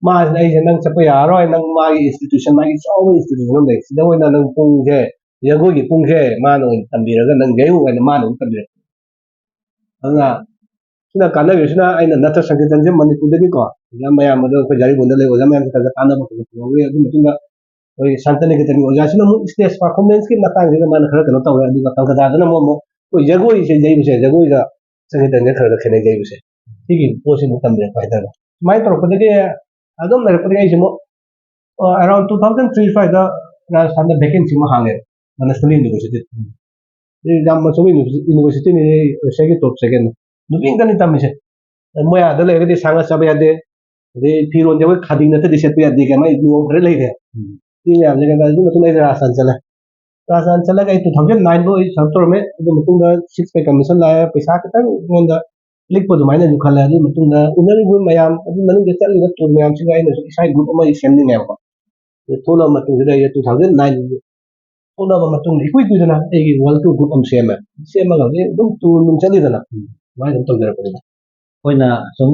ꯃꯥꯁꯤꯅ ꯑꯩꯁꯦ, "ꯅꯪ ꯆꯠꯄ ꯌꯥꯔꯔꯣꯏ, ꯅꯪ ꯃꯥꯒꯤ ꯏꯟꯁꯇꯤꯇ꯭ꯌꯨꯁꯟ, ꯃꯥꯒꯤ ꯆꯥꯎꯕ ꯏꯟꯁꯇꯤꯇ꯭ꯌꯨꯁꯟ ꯑꯃ ꯂꯩ, ꯁꯤꯗ ꯑꯣꯏꯅ ꯅꯪ ꯄꯨꯡꯁꯦ, ꯖꯒꯣꯏꯒꯤ ꯄꯨꯡꯁꯦ ꯃꯥꯅ ꯑꯣꯏꯅ ꯇꯝꯕꯤꯔꯒ ꯅꯪ ꯌꯩꯌꯨ" ꯍꯥꯏꯅ ꯃꯥꯅ ꯑꯃꯨꯛ ꯇꯝꯕꯤꯔꯛꯄ꯫ ꯑꯗꯨꯅ ꯁꯤꯅ ꯀꯥꯟꯅꯕꯁꯤꯅ ꯑꯩꯅ ꯅꯠꯇ꯭ꯔ ꯁꯪꯀꯤꯔꯇꯟꯁꯦ ꯃꯅꯤꯄꯨꯔꯗꯒꯤꯀꯣ ꯌꯥꯝ ꯃꯌꯥꯝ ꯑꯗꯣ ꯑꯩꯈꯣꯏ ꯖꯥꯔꯤꯒꯣꯟꯗ ꯂꯩ ꯑꯣꯖꯥ ꯃꯌꯥꯝꯁꯦ ꯈꯔ ꯈꯔ ꯇꯥꯟꯅꯕ ꯈꯣꯠꯄ ꯇꯧꯍꯧꯋꯤ꯫ ꯑꯗꯨ ꯃꯇꯨꯡꯗ ꯑꯩꯈꯣꯏ ꯁꯥꯟꯇꯅꯤꯀꯦꯇꯟꯒꯤ ꯑꯣꯖꯥꯁꯤꯅ ꯑꯃꯨꯛ ꯁ꯭ꯇꯦꯖ ꯄꯔꯐꯣꯔꯃꯦꯟꯁꯀꯤ ꯃꯇꯥꯡꯁꯤꯗ ꯃꯥꯅ ꯈꯔ ꯀꯩꯅꯣ ꯇꯧꯔꯦ꯫ ꯑꯗꯨꯒ ꯀꯜꯀꯇꯥꯗꯅ ꯑꯃꯨꯛ ꯑꯃꯨꯛ ꯑꯩꯈꯣꯏ ꯖꯒꯣꯏꯁꯦ ꯌꯩꯕꯁꯦ, ꯖꯒꯣꯏꯒ ꯁꯪꯀꯤꯔꯇꯟꯁꯦ ꯈꯔ ꯈꯔ ꯈꯦꯠꯅꯩ ꯌꯩꯕꯁꯦ꯫ ꯁꯤꯒꯤ ꯄꯣꯠꯁꯤ ꯑꯃꯨꯛ ꯇꯝꯕꯤꯔꯛꯄ ꯍꯥꯏꯇꯥꯔꯦ꯫ ꯁꯨꯃꯥꯏꯅ ꯇꯧꯔꯛꯄꯗꯒꯤ ꯑꯗꯨꯝ ꯂꯩꯔꯛꯄꯗꯒꯤ ꯑꯩꯁꯦ ꯑꯃꯨꯛ ꯑ, around two thousand three ꯁ꯭ꯋꯥꯏꯗ ꯔꯥꯖꯁꯊꯥꯟꯗ ꯚꯦꯀꯦꯟꯁꯤ ꯑꯃ ꯍꯥꯡꯉꯦ, ꯃꯅꯁꯊꯂꯤ ꯌꯨꯅꯤꯚꯔꯁꯤꯇꯤ꯫ ꯑꯗꯨ ꯌꯥꯝ ꯑꯆꯧꯕ ꯌꯨꯅꯤꯚꯔꯁꯤꯇꯤꯅꯤ, ꯑꯦꯁꯤꯌꯥꯒꯤ ꯇꯣꯞ ꯁꯦꯀꯦꯟ꯫ ꯅꯨꯄꯤ ꯉꯥꯛꯇꯅꯤ ꯇꯝꯃꯤꯁꯦ꯫ ꯃꯣꯏ ꯑꯥꯗ ꯂꯩꯔꯒꯗꯤ ꯁꯥ ꯉꯥ ꯆꯥꯕ ꯌꯥꯗꯦ, ꯑꯗꯩ ꯐꯤꯔꯣꯟꯁꯦ ꯑꯩꯈꯣꯏ ꯈꯥꯗꯤ ꯅꯠꯇ꯭ꯔꯗꯤ ꯁꯦꯠꯄ ꯌꯥꯗꯦ ꯀꯥꯏꯅ ꯃꯣꯏ ꯅꯤꯌꯣꯝ ꯈꯔ ꯂꯩꯔꯦ꯫ ꯎꯝ꯫ ꯁꯤ ꯃꯌꯥꯝꯁꯦ ꯀꯩꯅꯣ, ꯑꯗꯨꯒꯤ ꯃꯇꯨꯡꯗ ꯑꯩꯁꯦ ꯔꯥꯖꯁꯊꯥꯟ ꯆꯠꯂꯦ꯫ ꯔꯥꯖꯁꯊꯥꯟ ꯆꯠꯂꯒ ꯑꯩ two thousand nine ꯐꯥꯎ ꯑꯩ ꯁꯔꯚ ꯇꯧꯔꯝꯃꯦ꯫ ꯑꯗꯨ ꯃꯇꯨꯡꯗ six pay commission ꯂꯥꯛꯑꯦ, ꯄꯩꯁꯥ ꯈꯤꯇꯪ ꯑꯩꯉꯣꯟꯗ ꯂꯤꯛꯄ ꯑꯗꯨꯃꯥꯏꯅꯁꯨ ꯈꯜꯂꯦ꯫ ꯑꯗꯨꯒꯤ ꯃꯇꯨꯡꯗ ꯎꯅꯔꯤꯕ ꯃꯌꯥꯝ, ꯑꯗꯨ ꯃꯅꯨꯡꯗ ꯆꯠꯂꯤꯕ ꯇꯨꯔ ꯃꯌꯥꯝꯁꯤꯒ ꯑꯩꯅꯁꯨ ꯏꯁꯥꯒꯤ ꯒ꯭ꯔꯨꯞ ꯑꯃ ꯑꯩ ꯁꯦꯝꯅꯤꯡꯉꯦꯕꯀꯣ꯫ ꯑꯗꯨ ꯊꯣꯛꯂꯛꯑ ꯃꯇꯨꯡꯁꯤꯗ ꯑꯩꯁꯦ two thousand nine ꯊꯣꯛꯂꯛꯑꯕ ꯃꯇꯨꯡꯗ ꯏꯀꯨꯏ ꯀꯨꯏꯗꯅ ꯑꯩꯒꯤ ꯋꯥꯔꯜ ꯇꯨꯔ ꯒ꯭ꯔꯨꯞ ꯑꯃ ꯁꯦꯝꯃꯦ꯫ ꯁꯦꯝꯃꯒ ꯍꯧꯖꯤꯛ ꯑꯗꯨꯝ ꯇꯨꯔ ꯑꯗꯨꯝ ꯆꯠꯂꯤꯗꯅ, ꯑꯗꯨꯃꯥꯏꯅ ꯑꯗꯨꯝ ꯇꯧꯖꯔꯛꯄꯅꯤꯗ꯫ ꯑꯩꯈꯣꯏꯅ ꯁꯨꯝ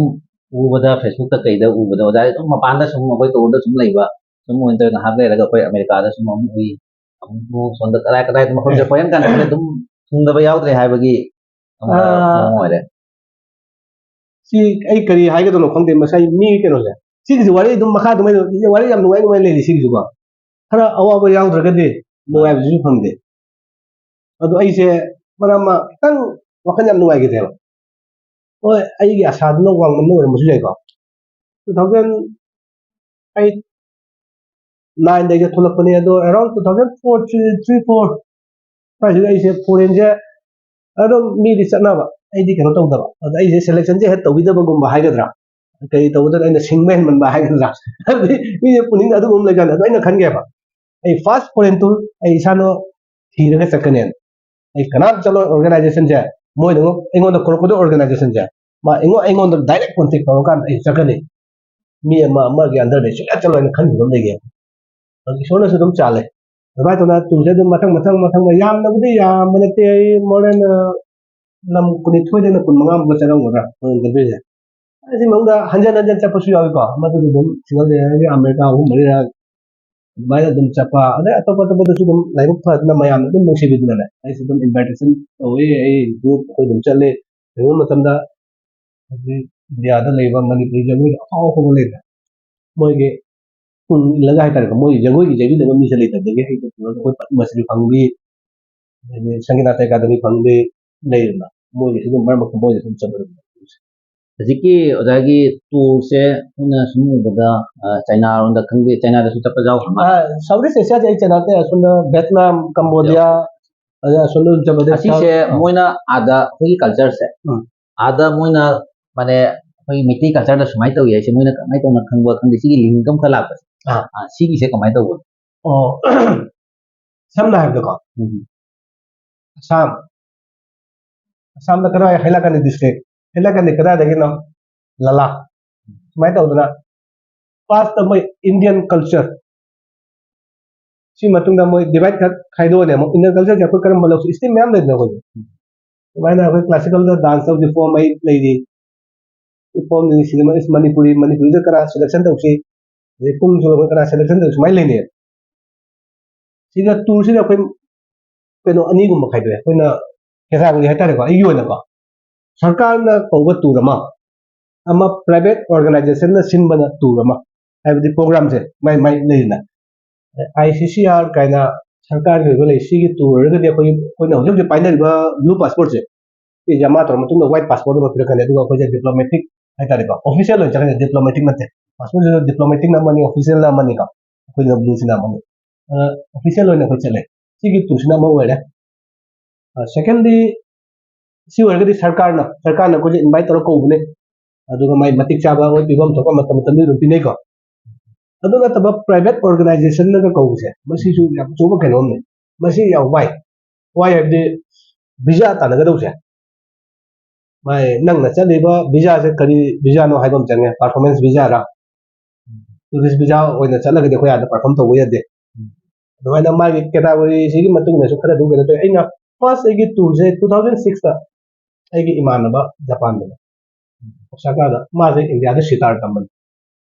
ꯎꯕꯗ, ꯐꯦꯁꯕꯨꯛꯇ ꯀꯩꯗ ꯎꯕꯗ ꯑꯣꯖꯥ ꯑꯗꯨꯝ ꯃꯄꯥꯟꯗ ꯁꯨꯝ ꯑꯩꯈꯣꯏ ꯇꯨꯔꯗ ꯁꯨꯝ ꯂꯩꯕ, ꯁꯨꯝ ꯑꯣꯏꯅ ꯇꯧꯔꯒ ꯉꯥꯏꯍꯥꯛ ꯂꯩꯔꯒ ꯑꯩꯈꯣꯏ ꯑꯃꯦꯔꯤꯀꯥꯗ ꯁꯨꯝ ꯑꯃꯨꯛ ꯎꯏ, ꯑꯃꯨꯛ ꯁꯣꯝꯗ ꯀꯗꯥꯏ ꯀꯗꯥꯏꯗꯅꯣ ꯈꯪꯗꯦ, ꯐꯣꯔꯦꯟ ꯀꯟꯇ꯭ꯔꯤꯗ ꯑꯗꯨꯝ ꯊꯨꯡꯗꯕ ꯌꯥꯎꯗ꯭ꯔꯦ ꯍꯥꯏꯕꯒꯤ ꯑꯃ ꯑꯥ, ꯃꯑꯣꯡ ꯑꯣꯏꯔꯦ꯫ ꯁꯤ ꯑꯩ ꯀꯔꯤ ꯍꯥꯏꯒꯗꯕꯅꯣ ꯈꯪꯗꯦ꯫ ꯉꯁꯥꯏ ꯃꯤ ꯀꯩꯅꯣꯁꯦ, ꯁꯤꯒꯤꯁꯨ ꯋꯥꯔꯤ ꯑꯗꯨꯝ ꯃꯈꯥ ꯑꯗꯨꯃꯥꯏꯅ, ꯋꯥꯔꯤ ꯌꯥꯝ ꯅꯨꯡꯉꯥꯏ ꯅꯨꯡꯉꯥꯏ ꯂꯩꯔꯤ ꯁꯤꯒꯤꯁꯨꯀꯣ꯫ ꯈꯔ ꯑꯋꯥꯕ ꯌꯥꯎꯗ꯭ꯔꯒꯗꯤ ꯅꯨꯡꯉꯥꯏꯕꯁꯤꯁꯨ ꯐꯪꯗꯦ꯫ ꯑꯗꯣ ꯑꯩꯁꯦ ꯃꯔꯛ ꯑꯃ ꯈꯤꯇꯪ ꯋꯥꯈꯜ ꯌꯥꯝ ꯅꯨꯡꯉꯥꯏꯈꯤꯗꯦꯕ꯫ ꯍꯣꯏ, ꯑꯩꯒꯤ ꯑꯁꯥꯗꯨꯅ ꯋꯥꯡꯃꯟꯕ ꯑꯣꯏꯔꯝꯕꯁꯨ ꯌꯥꯏꯀꯣ꯫ Two thousand eight nineꯗ ꯑꯩꯁꯦ ꯊꯣꯛꯂꯛꯄꯅꯦ꯫ ꯑꯗꯣ around two thousand four, three, three, four ꯁ꯭ꯋꯥꯏꯁꯤꯗ ꯑꯩꯁꯦ foreignꯁꯦ ꯑꯗꯨꯝ ꯃꯤꯗꯤ ꯆꯠꯅꯕ, ꯑꯩꯗꯤ ꯀꯩꯅꯣ ꯇꯧꯗꯕ꯫ ꯑꯗ ꯑꯩꯁꯦ selectionꯁꯦ ꯍꯦꯛ ꯇꯧꯕꯤꯗꯕꯒꯨꯝꯕ ꯍꯥꯏꯒꯗ꯭ꯔꯥ, ꯀꯩ ꯇꯧꯕꯗꯅ ꯑꯩꯅ ꯁꯤꯡꯕ ꯍꯦꯟꯃꯟꯕ ꯍꯥꯏꯒꯗ꯭ꯔꯥ, ꯍꯥꯏꯕꯗꯤ ꯃꯤꯁꯦ ꯄꯨꯛꯅꯤꯡꯗ ꯑꯗꯨꯒꯨꯝꯕ ꯂꯩꯀꯥꯟꯗ ꯑꯗꯣ ꯑꯩꯅ ꯈꯟꯒꯦꯕ, ꯑꯩ first foreign tour ꯑꯩ ꯏꯁꯥꯅ ꯊꯤꯔꯒ ꯆꯠꯀꯅꯦꯅ꯫ ꯑꯩ ꯀꯅꯥꯝ ꯆꯠꯂꯣꯏ organizationꯁꯦ, ꯃꯣꯏꯅ ꯑꯩꯉꯣꯟꯗ ꯀꯧꯔꯛꯀꯗꯣꯏ organizationꯁꯦ, ꯃꯥ ꯑꯩꯉꯣꯟ-, ꯑꯩꯉꯣꯟꯗ direct contact ꯇꯧꯔꯀꯥꯟꯗ ꯑꯩ ꯆꯠꯀꯅꯤ꯫ ꯃꯤ ꯑꯃ ꯑꯃꯒꯤ underꯗ ꯁꯨꯡꯆꯠ ꯆꯠꯂꯣꯏꯅ ꯈꯟꯈꯤꯕ ꯑꯃ ꯂꯩꯒꯦ꯫ ꯑꯗꯨ ꯏꯁꯣꯔꯅꯁꯨ ꯑꯗꯨꯝ ꯆꯥꯜꯂꯦ꯫ ꯑꯗꯨꯃꯥꯏꯅ ꯇꯧꯅ tourꯁꯦ ꯑꯗꯨꯝ ꯃꯊꯪ, ꯃꯊꯪ, ꯃꯊꯪ, ꯌꯥꯝꯅꯕꯨꯗꯤ ꯌꯥꯝꯕ ꯅꯠꯇꯦ꯫ ꯑꯩ more than, ꯑ, ꯂꯝ ꯀꯨꯟꯅꯤꯊꯣꯏꯗꯩꯅ ꯀꯨꯟꯃꯉꯥꯃꯨꯛꯀ ꯆꯠꯂꯝꯒꯗ꯭ꯔꯥ foreign countryꯁꯦ꯫ ꯑꯁꯤ ꯃꯅꯨꯡꯗ ꯍꯟꯖꯟ ꯍꯟꯖꯟ ꯆꯠꯄꯁꯨ ꯌꯥꯎꯏꯀꯣ꯫ ꯃꯗꯨꯗꯤ ꯑꯗꯨꯝ single ꯂꯩꯔꯒ ꯑꯃꯦꯔꯤꯀꯥ ꯑꯍꯨꯝ ꯃꯔꯤꯔꯛ ꯑꯗꯨꯃꯥꯏꯅ ꯑꯗꯨꯝ ꯆꯠꯄ, ꯑꯗꯩ ꯑꯇꯣꯞ ꯑꯇꯣꯞꯄꯗꯁꯨ ꯑꯗꯨꯝ ꯂꯥꯏꯕꯛ ꯐꯗꯅ ꯃꯌꯥꯝꯅ ꯑꯗꯨꯝ ꯅꯨꯡꯁꯤꯕꯤꯗꯅꯅꯦ, ꯑꯩꯁꯨ ꯑꯗꯨꯝ invitation ꯇꯧꯋꯤ꯫ ꯑꯩ group ꯑꯩꯈꯣꯏ ꯑꯗꯨꯝ ꯆꯠꯂꯤ꯫ ꯀꯩꯒꯨꯝꯕ ꯃꯇꯝꯗ ꯍꯧꯖꯤꯛ ꯏꯟꯗꯤꯌꯥꯗ ꯂꯩꯕ ꯃꯅꯤꯄꯨꯔꯤ ꯖꯒꯣꯏ ꯑꯐꯥꯎ ꯑꯐꯥꯎꯕ ꯂꯩꯗꯅ, ꯃꯣꯏꯒꯤ ꯇꯨꯡ ꯏꯜꯂꯒ ꯍꯥꯏꯇꯥꯔꯦꯀꯣ, ꯃꯣꯏꯒꯤ ꯖꯒꯣꯏꯒꯤ ꯌꯩꯕꯤꯅꯕ ꯃꯤꯁꯦ ꯂꯩꯇꯕꯗꯒꯤ ꯑꯩꯈꯣꯏ ꯄꯗꯃꯁ꯭ꯔꯤ ꯐꯪꯕꯤ, ꯑꯗꯩ ꯁꯪꯒꯤꯇꯥ ꯑꯦꯀꯥꯗꯃꯤ ꯐꯪꯕꯤ ꯂꯩꯗꯅ, ꯃꯣꯏꯒꯤꯁꯨ ꯑꯗꯨꯝ ꯃꯔꯛ ꯃꯔꯛꯇ ꯃꯣꯏꯗ ꯑꯗꯨꯝ ꯆꯠꯄ ꯑꯗꯨꯝ ꯍꯧꯖꯤꯛꯀꯤ ꯑꯣꯖꯥꯒꯤ tourꯁꯦ ꯑꯩꯈꯣꯏꯅ ꯁꯨꯝ ꯎꯕꯗ, ꯑ, ꯆꯥꯏꯅꯥꯔꯣꯝꯗ ꯈꯪꯗꯦ, ꯆꯥꯏꯅꯥꯗꯁꯨ ꯆꯠꯄ ꯌꯥꯎꯈ꯭ꯔ ꯃꯥꯜꯂꯦ꯫ ꯑ, South East Asiaꯁꯦ ꯑꯩ ꯆꯥꯏꯅꯥꯗ, ꯑꯁꯣꯝꯗ ꯚꯦꯠꯅꯥꯝ, ꯀꯝꯕꯣꯗꯤꯌꯥ, ꯑꯗ ꯑꯁꯣꯝꯗ ꯑꯗꯨꯝ ꯆꯠꯄꯗ ꯑꯁꯤꯁꯦ ꯁꯥꯎꯠ-, ꯑ꯫ ꯃꯣꯏꯅ ꯑꯥꯗ ꯑꯩꯈꯣꯏꯒꯤ cultureꯁꯦ, ꯎꯝ꯫ ꯑꯥꯗ ꯃꯣꯏꯅ, ꯃꯥꯅꯦ, ꯑꯩꯈꯣꯏꯒꯤ ꯃꯩꯇꯩ cultureꯗ ꯁꯨꯃꯥꯏꯅ ꯇꯧꯏ ꯍꯥꯏꯁꯦ ꯃꯣꯏꯅ ꯀꯃꯥꯏꯅ ꯇꯧꯅ ꯈꯪꯕ ꯈꯪꯗꯦ, ꯁꯤꯒꯤ link ꯑꯃꯈꯛ ꯂꯥꯛꯄꯁꯦ꯫ ꯑꯥ꯫ ꯑꯥ, ꯁꯤꯒꯤꯁꯦ ꯀꯃꯥꯏꯅ ꯇꯧꯕꯅꯣ? ꯑꯣ, ꯁꯝꯅ ꯍꯥꯏꯔꯕꯗꯀꯣ, ꯎꯝ꯫ ꯑꯁꯥꯝ, ꯑꯁꯥꯝꯗ ꯀꯗꯥꯏ, ꯍꯥꯏꯂꯥꯀꯥꯟꯗꯤ district, ꯍꯥꯏꯂꯥꯀꯥꯟꯗꯤ ꯀꯗꯥꯏꯗꯒꯤꯅꯣ? ꯂꯂꯥꯛ꯫ ꯁꯨꯃꯥꯏꯅ ꯇꯧꯗꯅ firstꯇ ꯃꯣꯏ Indian culture, ꯁꯤ ꯃꯇꯨꯡꯗ ꯃꯣꯏ divide ꯈꯔ ꯈꯥꯏꯗꯣꯛꯑꯅꯤ꯫ ꯑꯃꯨꯛ Indian cultureꯁꯦ ꯑꯩꯈꯣꯏ ꯀꯔꯝꯕ ꯂꯧꯁꯤ? Stream ꯃꯌꯥꯝ ꯂꯩꯗꯅ ꯑꯩꯈꯣꯏꯁꯦ꯫ ꯑꯗꯨꯃꯥꯏꯅ ꯑꯩꯈꯣꯏ classicalꯗ dance ꯇꯧꯁꯤ, form eight ꯂꯩꯔꯤ꯫ Form ꯁꯤꯗ ꯃꯅꯤꯄꯨꯔꯤ, ꯃꯅꯤꯄꯨꯔꯤꯗ ꯀꯅꯥ selection ꯇꯧꯁꯤ, ꯑꯗꯩ ꯄꯨꯡ ꯆꯣꯂꯝꯗ ꯀꯅꯥ selection ꯇꯧꯁꯤ, ꯁꯨꯃꯥꯏꯅ ꯂꯩꯅꯩꯌꯦꯕ꯫ ꯁꯤꯗ tourꯁꯤꯗ ꯑꯩꯈꯣꯏ ꯀꯩꯅꯣ ꯑꯅꯤꯒꯨꯝꯕ ꯈꯥꯏꯗꯣꯛꯑꯦ꯫ ꯑꯩꯈꯣꯏꯅ category ꯍꯥꯏꯇꯥꯔꯦꯀꯣ, ꯑꯩꯒꯤ ꯑꯣꯏꯅꯀꯣ, ꯁꯔꯀꯥꯔꯅ ꯀꯧꯕ tour ꯑꯃ, ꯑꯃ private organizationꯅ ꯁꯤꯟꯕꯅ tour ꯑꯃ, ꯍꯥꯏꯕꯗꯤ programꯁꯦ ꯃꯥꯏ ꯃꯥꯏ ꯂꯩꯗꯅ꯫ ICCR ꯀꯥꯏꯅ ꯁꯔꯀꯥꯔꯒꯤ ꯑꯣꯏꯕ ꯂꯩ꯫ ꯁꯤꯒꯤ ꯇꯨꯔ ꯑꯣꯏꯔꯒꯗꯤ ꯑꯩꯈꯣꯏ, ꯑꯩꯈꯣꯏꯅ ꯍꯧꯖꯤꯛ ꯍꯧꯖꯤꯛ ꯄꯥꯏꯅꯔꯤꯕ ꯕ꯭ꯂꯨ ꯄꯥꯁꯄꯣꯔꯠꯁꯦ, ꯁꯤ ꯖꯃꯥ ꯇꯧꯔ ꯃꯇꯨꯡꯗ ꯋꯥꯏꯠ ꯄꯥꯁꯄꯣꯔꯠ ꯑꯃ ꯄꯤꯔꯛꯀꯅꯤ꯫ ꯑꯗꯨꯒ ꯑꯩꯈꯣꯏꯁꯦ ꯗꯤꯄ꯭ꯂꯣꯃꯦꯇꯤꯛ ꯍꯥꯏꯇꯥꯔꯦꯀꯣ, ꯑꯣꯐꯤꯁꯤꯌꯦꯜ ꯑꯣꯏꯅ ꯆꯠꯀꯅꯤ, ꯗꯤꯄ꯭ꯂꯣꯃꯦꯇꯤꯛ ꯅꯠꯇꯦ꯫ ꯄꯥꯁꯄꯣꯔꯠꯁꯤꯁꯨ ꯗꯤꯄ꯭ꯂꯣꯃꯦꯇꯤꯛꯅ ꯑꯃꯅꯤ, ꯑꯣꯐꯤꯁꯤꯌꯦꯜꯅ ꯑꯃꯅꯤꯀꯣ, ꯑꯩꯈꯣꯏꯅ ꯕ꯭ꯂꯨꯁꯤꯅ ꯑꯃꯅꯤ꯫ ꯑꯣꯐꯤꯁꯤꯌꯦꯜ ꯑꯣꯏꯅ ꯑꯩꯈꯣꯏ ꯆꯠꯂꯦ꯫ ꯁꯤꯒꯤ ꯇꯨꯔꯁꯤꯅ ꯑꯃ ꯑꯣꯏꯔꯦ꯫ ꯁꯦꯀꯦꯟꯗꯤ, ꯁꯤ ꯑꯣꯏꯔꯒꯗꯤ ꯁꯔꯀꯥꯔꯅ, ꯁꯔꯀꯥꯔꯅ ꯑꯩꯈꯣꯏꯁꯦ ꯏꯟꯚꯥꯏꯠ ꯇꯧꯔ ꯀꯧꯕꯅꯦ꯫ ꯑꯗꯨꯒ ꯃꯥꯏ ꯃꯇꯤꯛ ꯆꯥꯕ ꯑꯩꯈꯣꯏ ꯄꯤꯐꯝ ꯊꯣꯛꯄ ꯃꯇꯝ ꯃꯇꯝꯗꯨ ꯑꯗꯨꯝ ꯄꯤꯅꯩꯀꯣ꯫ ꯑꯗꯨ ꯅꯠꯇꯕ ꯄ꯭ꯔꯥꯏꯚꯦꯠ ꯑꯣꯔꯒꯅꯥꯏꯖꯦꯁꯟꯅꯒ ꯀꯧꯕꯁꯦ, ꯃꯁꯤꯁꯨ ꯌꯥꯝ ꯑꯆꯧꯕ ꯀꯩꯅꯣꯝꯅꯦ꯫ ꯃꯁꯤ ꯌꯥꯝ ꯋꯥꯏ꯫ ꯋꯥꯏ ꯍꯥꯏꯕꯗꯤ ꯚꯤꯖꯥ ꯇꯥꯟꯅꯒꯗꯧꯁꯦ, ꯃꯥꯏ ꯅꯪꯅ ꯆꯠꯂꯤꯕ ꯚꯤꯖꯥꯁꯦ ꯀꯔꯤ ꯚꯤꯖꯥꯅꯣ ꯍꯥꯏꯕ ꯑꯃ ꯆꯪꯉꯦ꯫ ꯄꯔꯐꯣꯔꯃꯦꯟꯁ ꯚꯤꯖꯥꯔꯥ, ꯇꯨꯔꯤꯁ ꯚꯤꯖꯥ ꯑꯣꯏꯅ ꯆꯠꯂꯒꯗꯤ ꯑꯩꯈꯣꯏ ꯑꯥꯗ ꯄꯔꯐꯣꯔꯝ ꯇꯧꯕ ꯌꯥꯗꯦ꯫ ꯑꯗꯨꯃꯥꯏꯅ ꯃꯥꯒꯤ ꯀꯦꯇꯥꯒꯣꯔꯤꯁꯤꯒꯤ ꯃꯇꯨꯡ ꯏꯟꯅꯁꯨ ꯈꯔ ꯑꯗꯨꯝ ꯀꯩꯅꯣ ꯇꯧꯋꯦ꯫ ꯑꯩꯅ ꯐꯥꯔꯁ ꯑꯩꯒꯤ ꯇꯨꯔꯁꯦ ꯇꯨ ꯊꯥꯎꯖꯟ ꯁꯤꯛꯁꯇ ꯑꯩꯒꯤ ꯏꯃꯥꯟꯅꯕ ꯖꯄꯥꯟꯗꯅꯦ, ꯑꯣꯁꯥꯀꯥꯗ, ꯃꯥꯁꯦ ꯏꯟꯗꯤꯌꯥꯗ ꯁꯤꯇꯥꯔ ꯇꯝꯕꯅꯤ꯫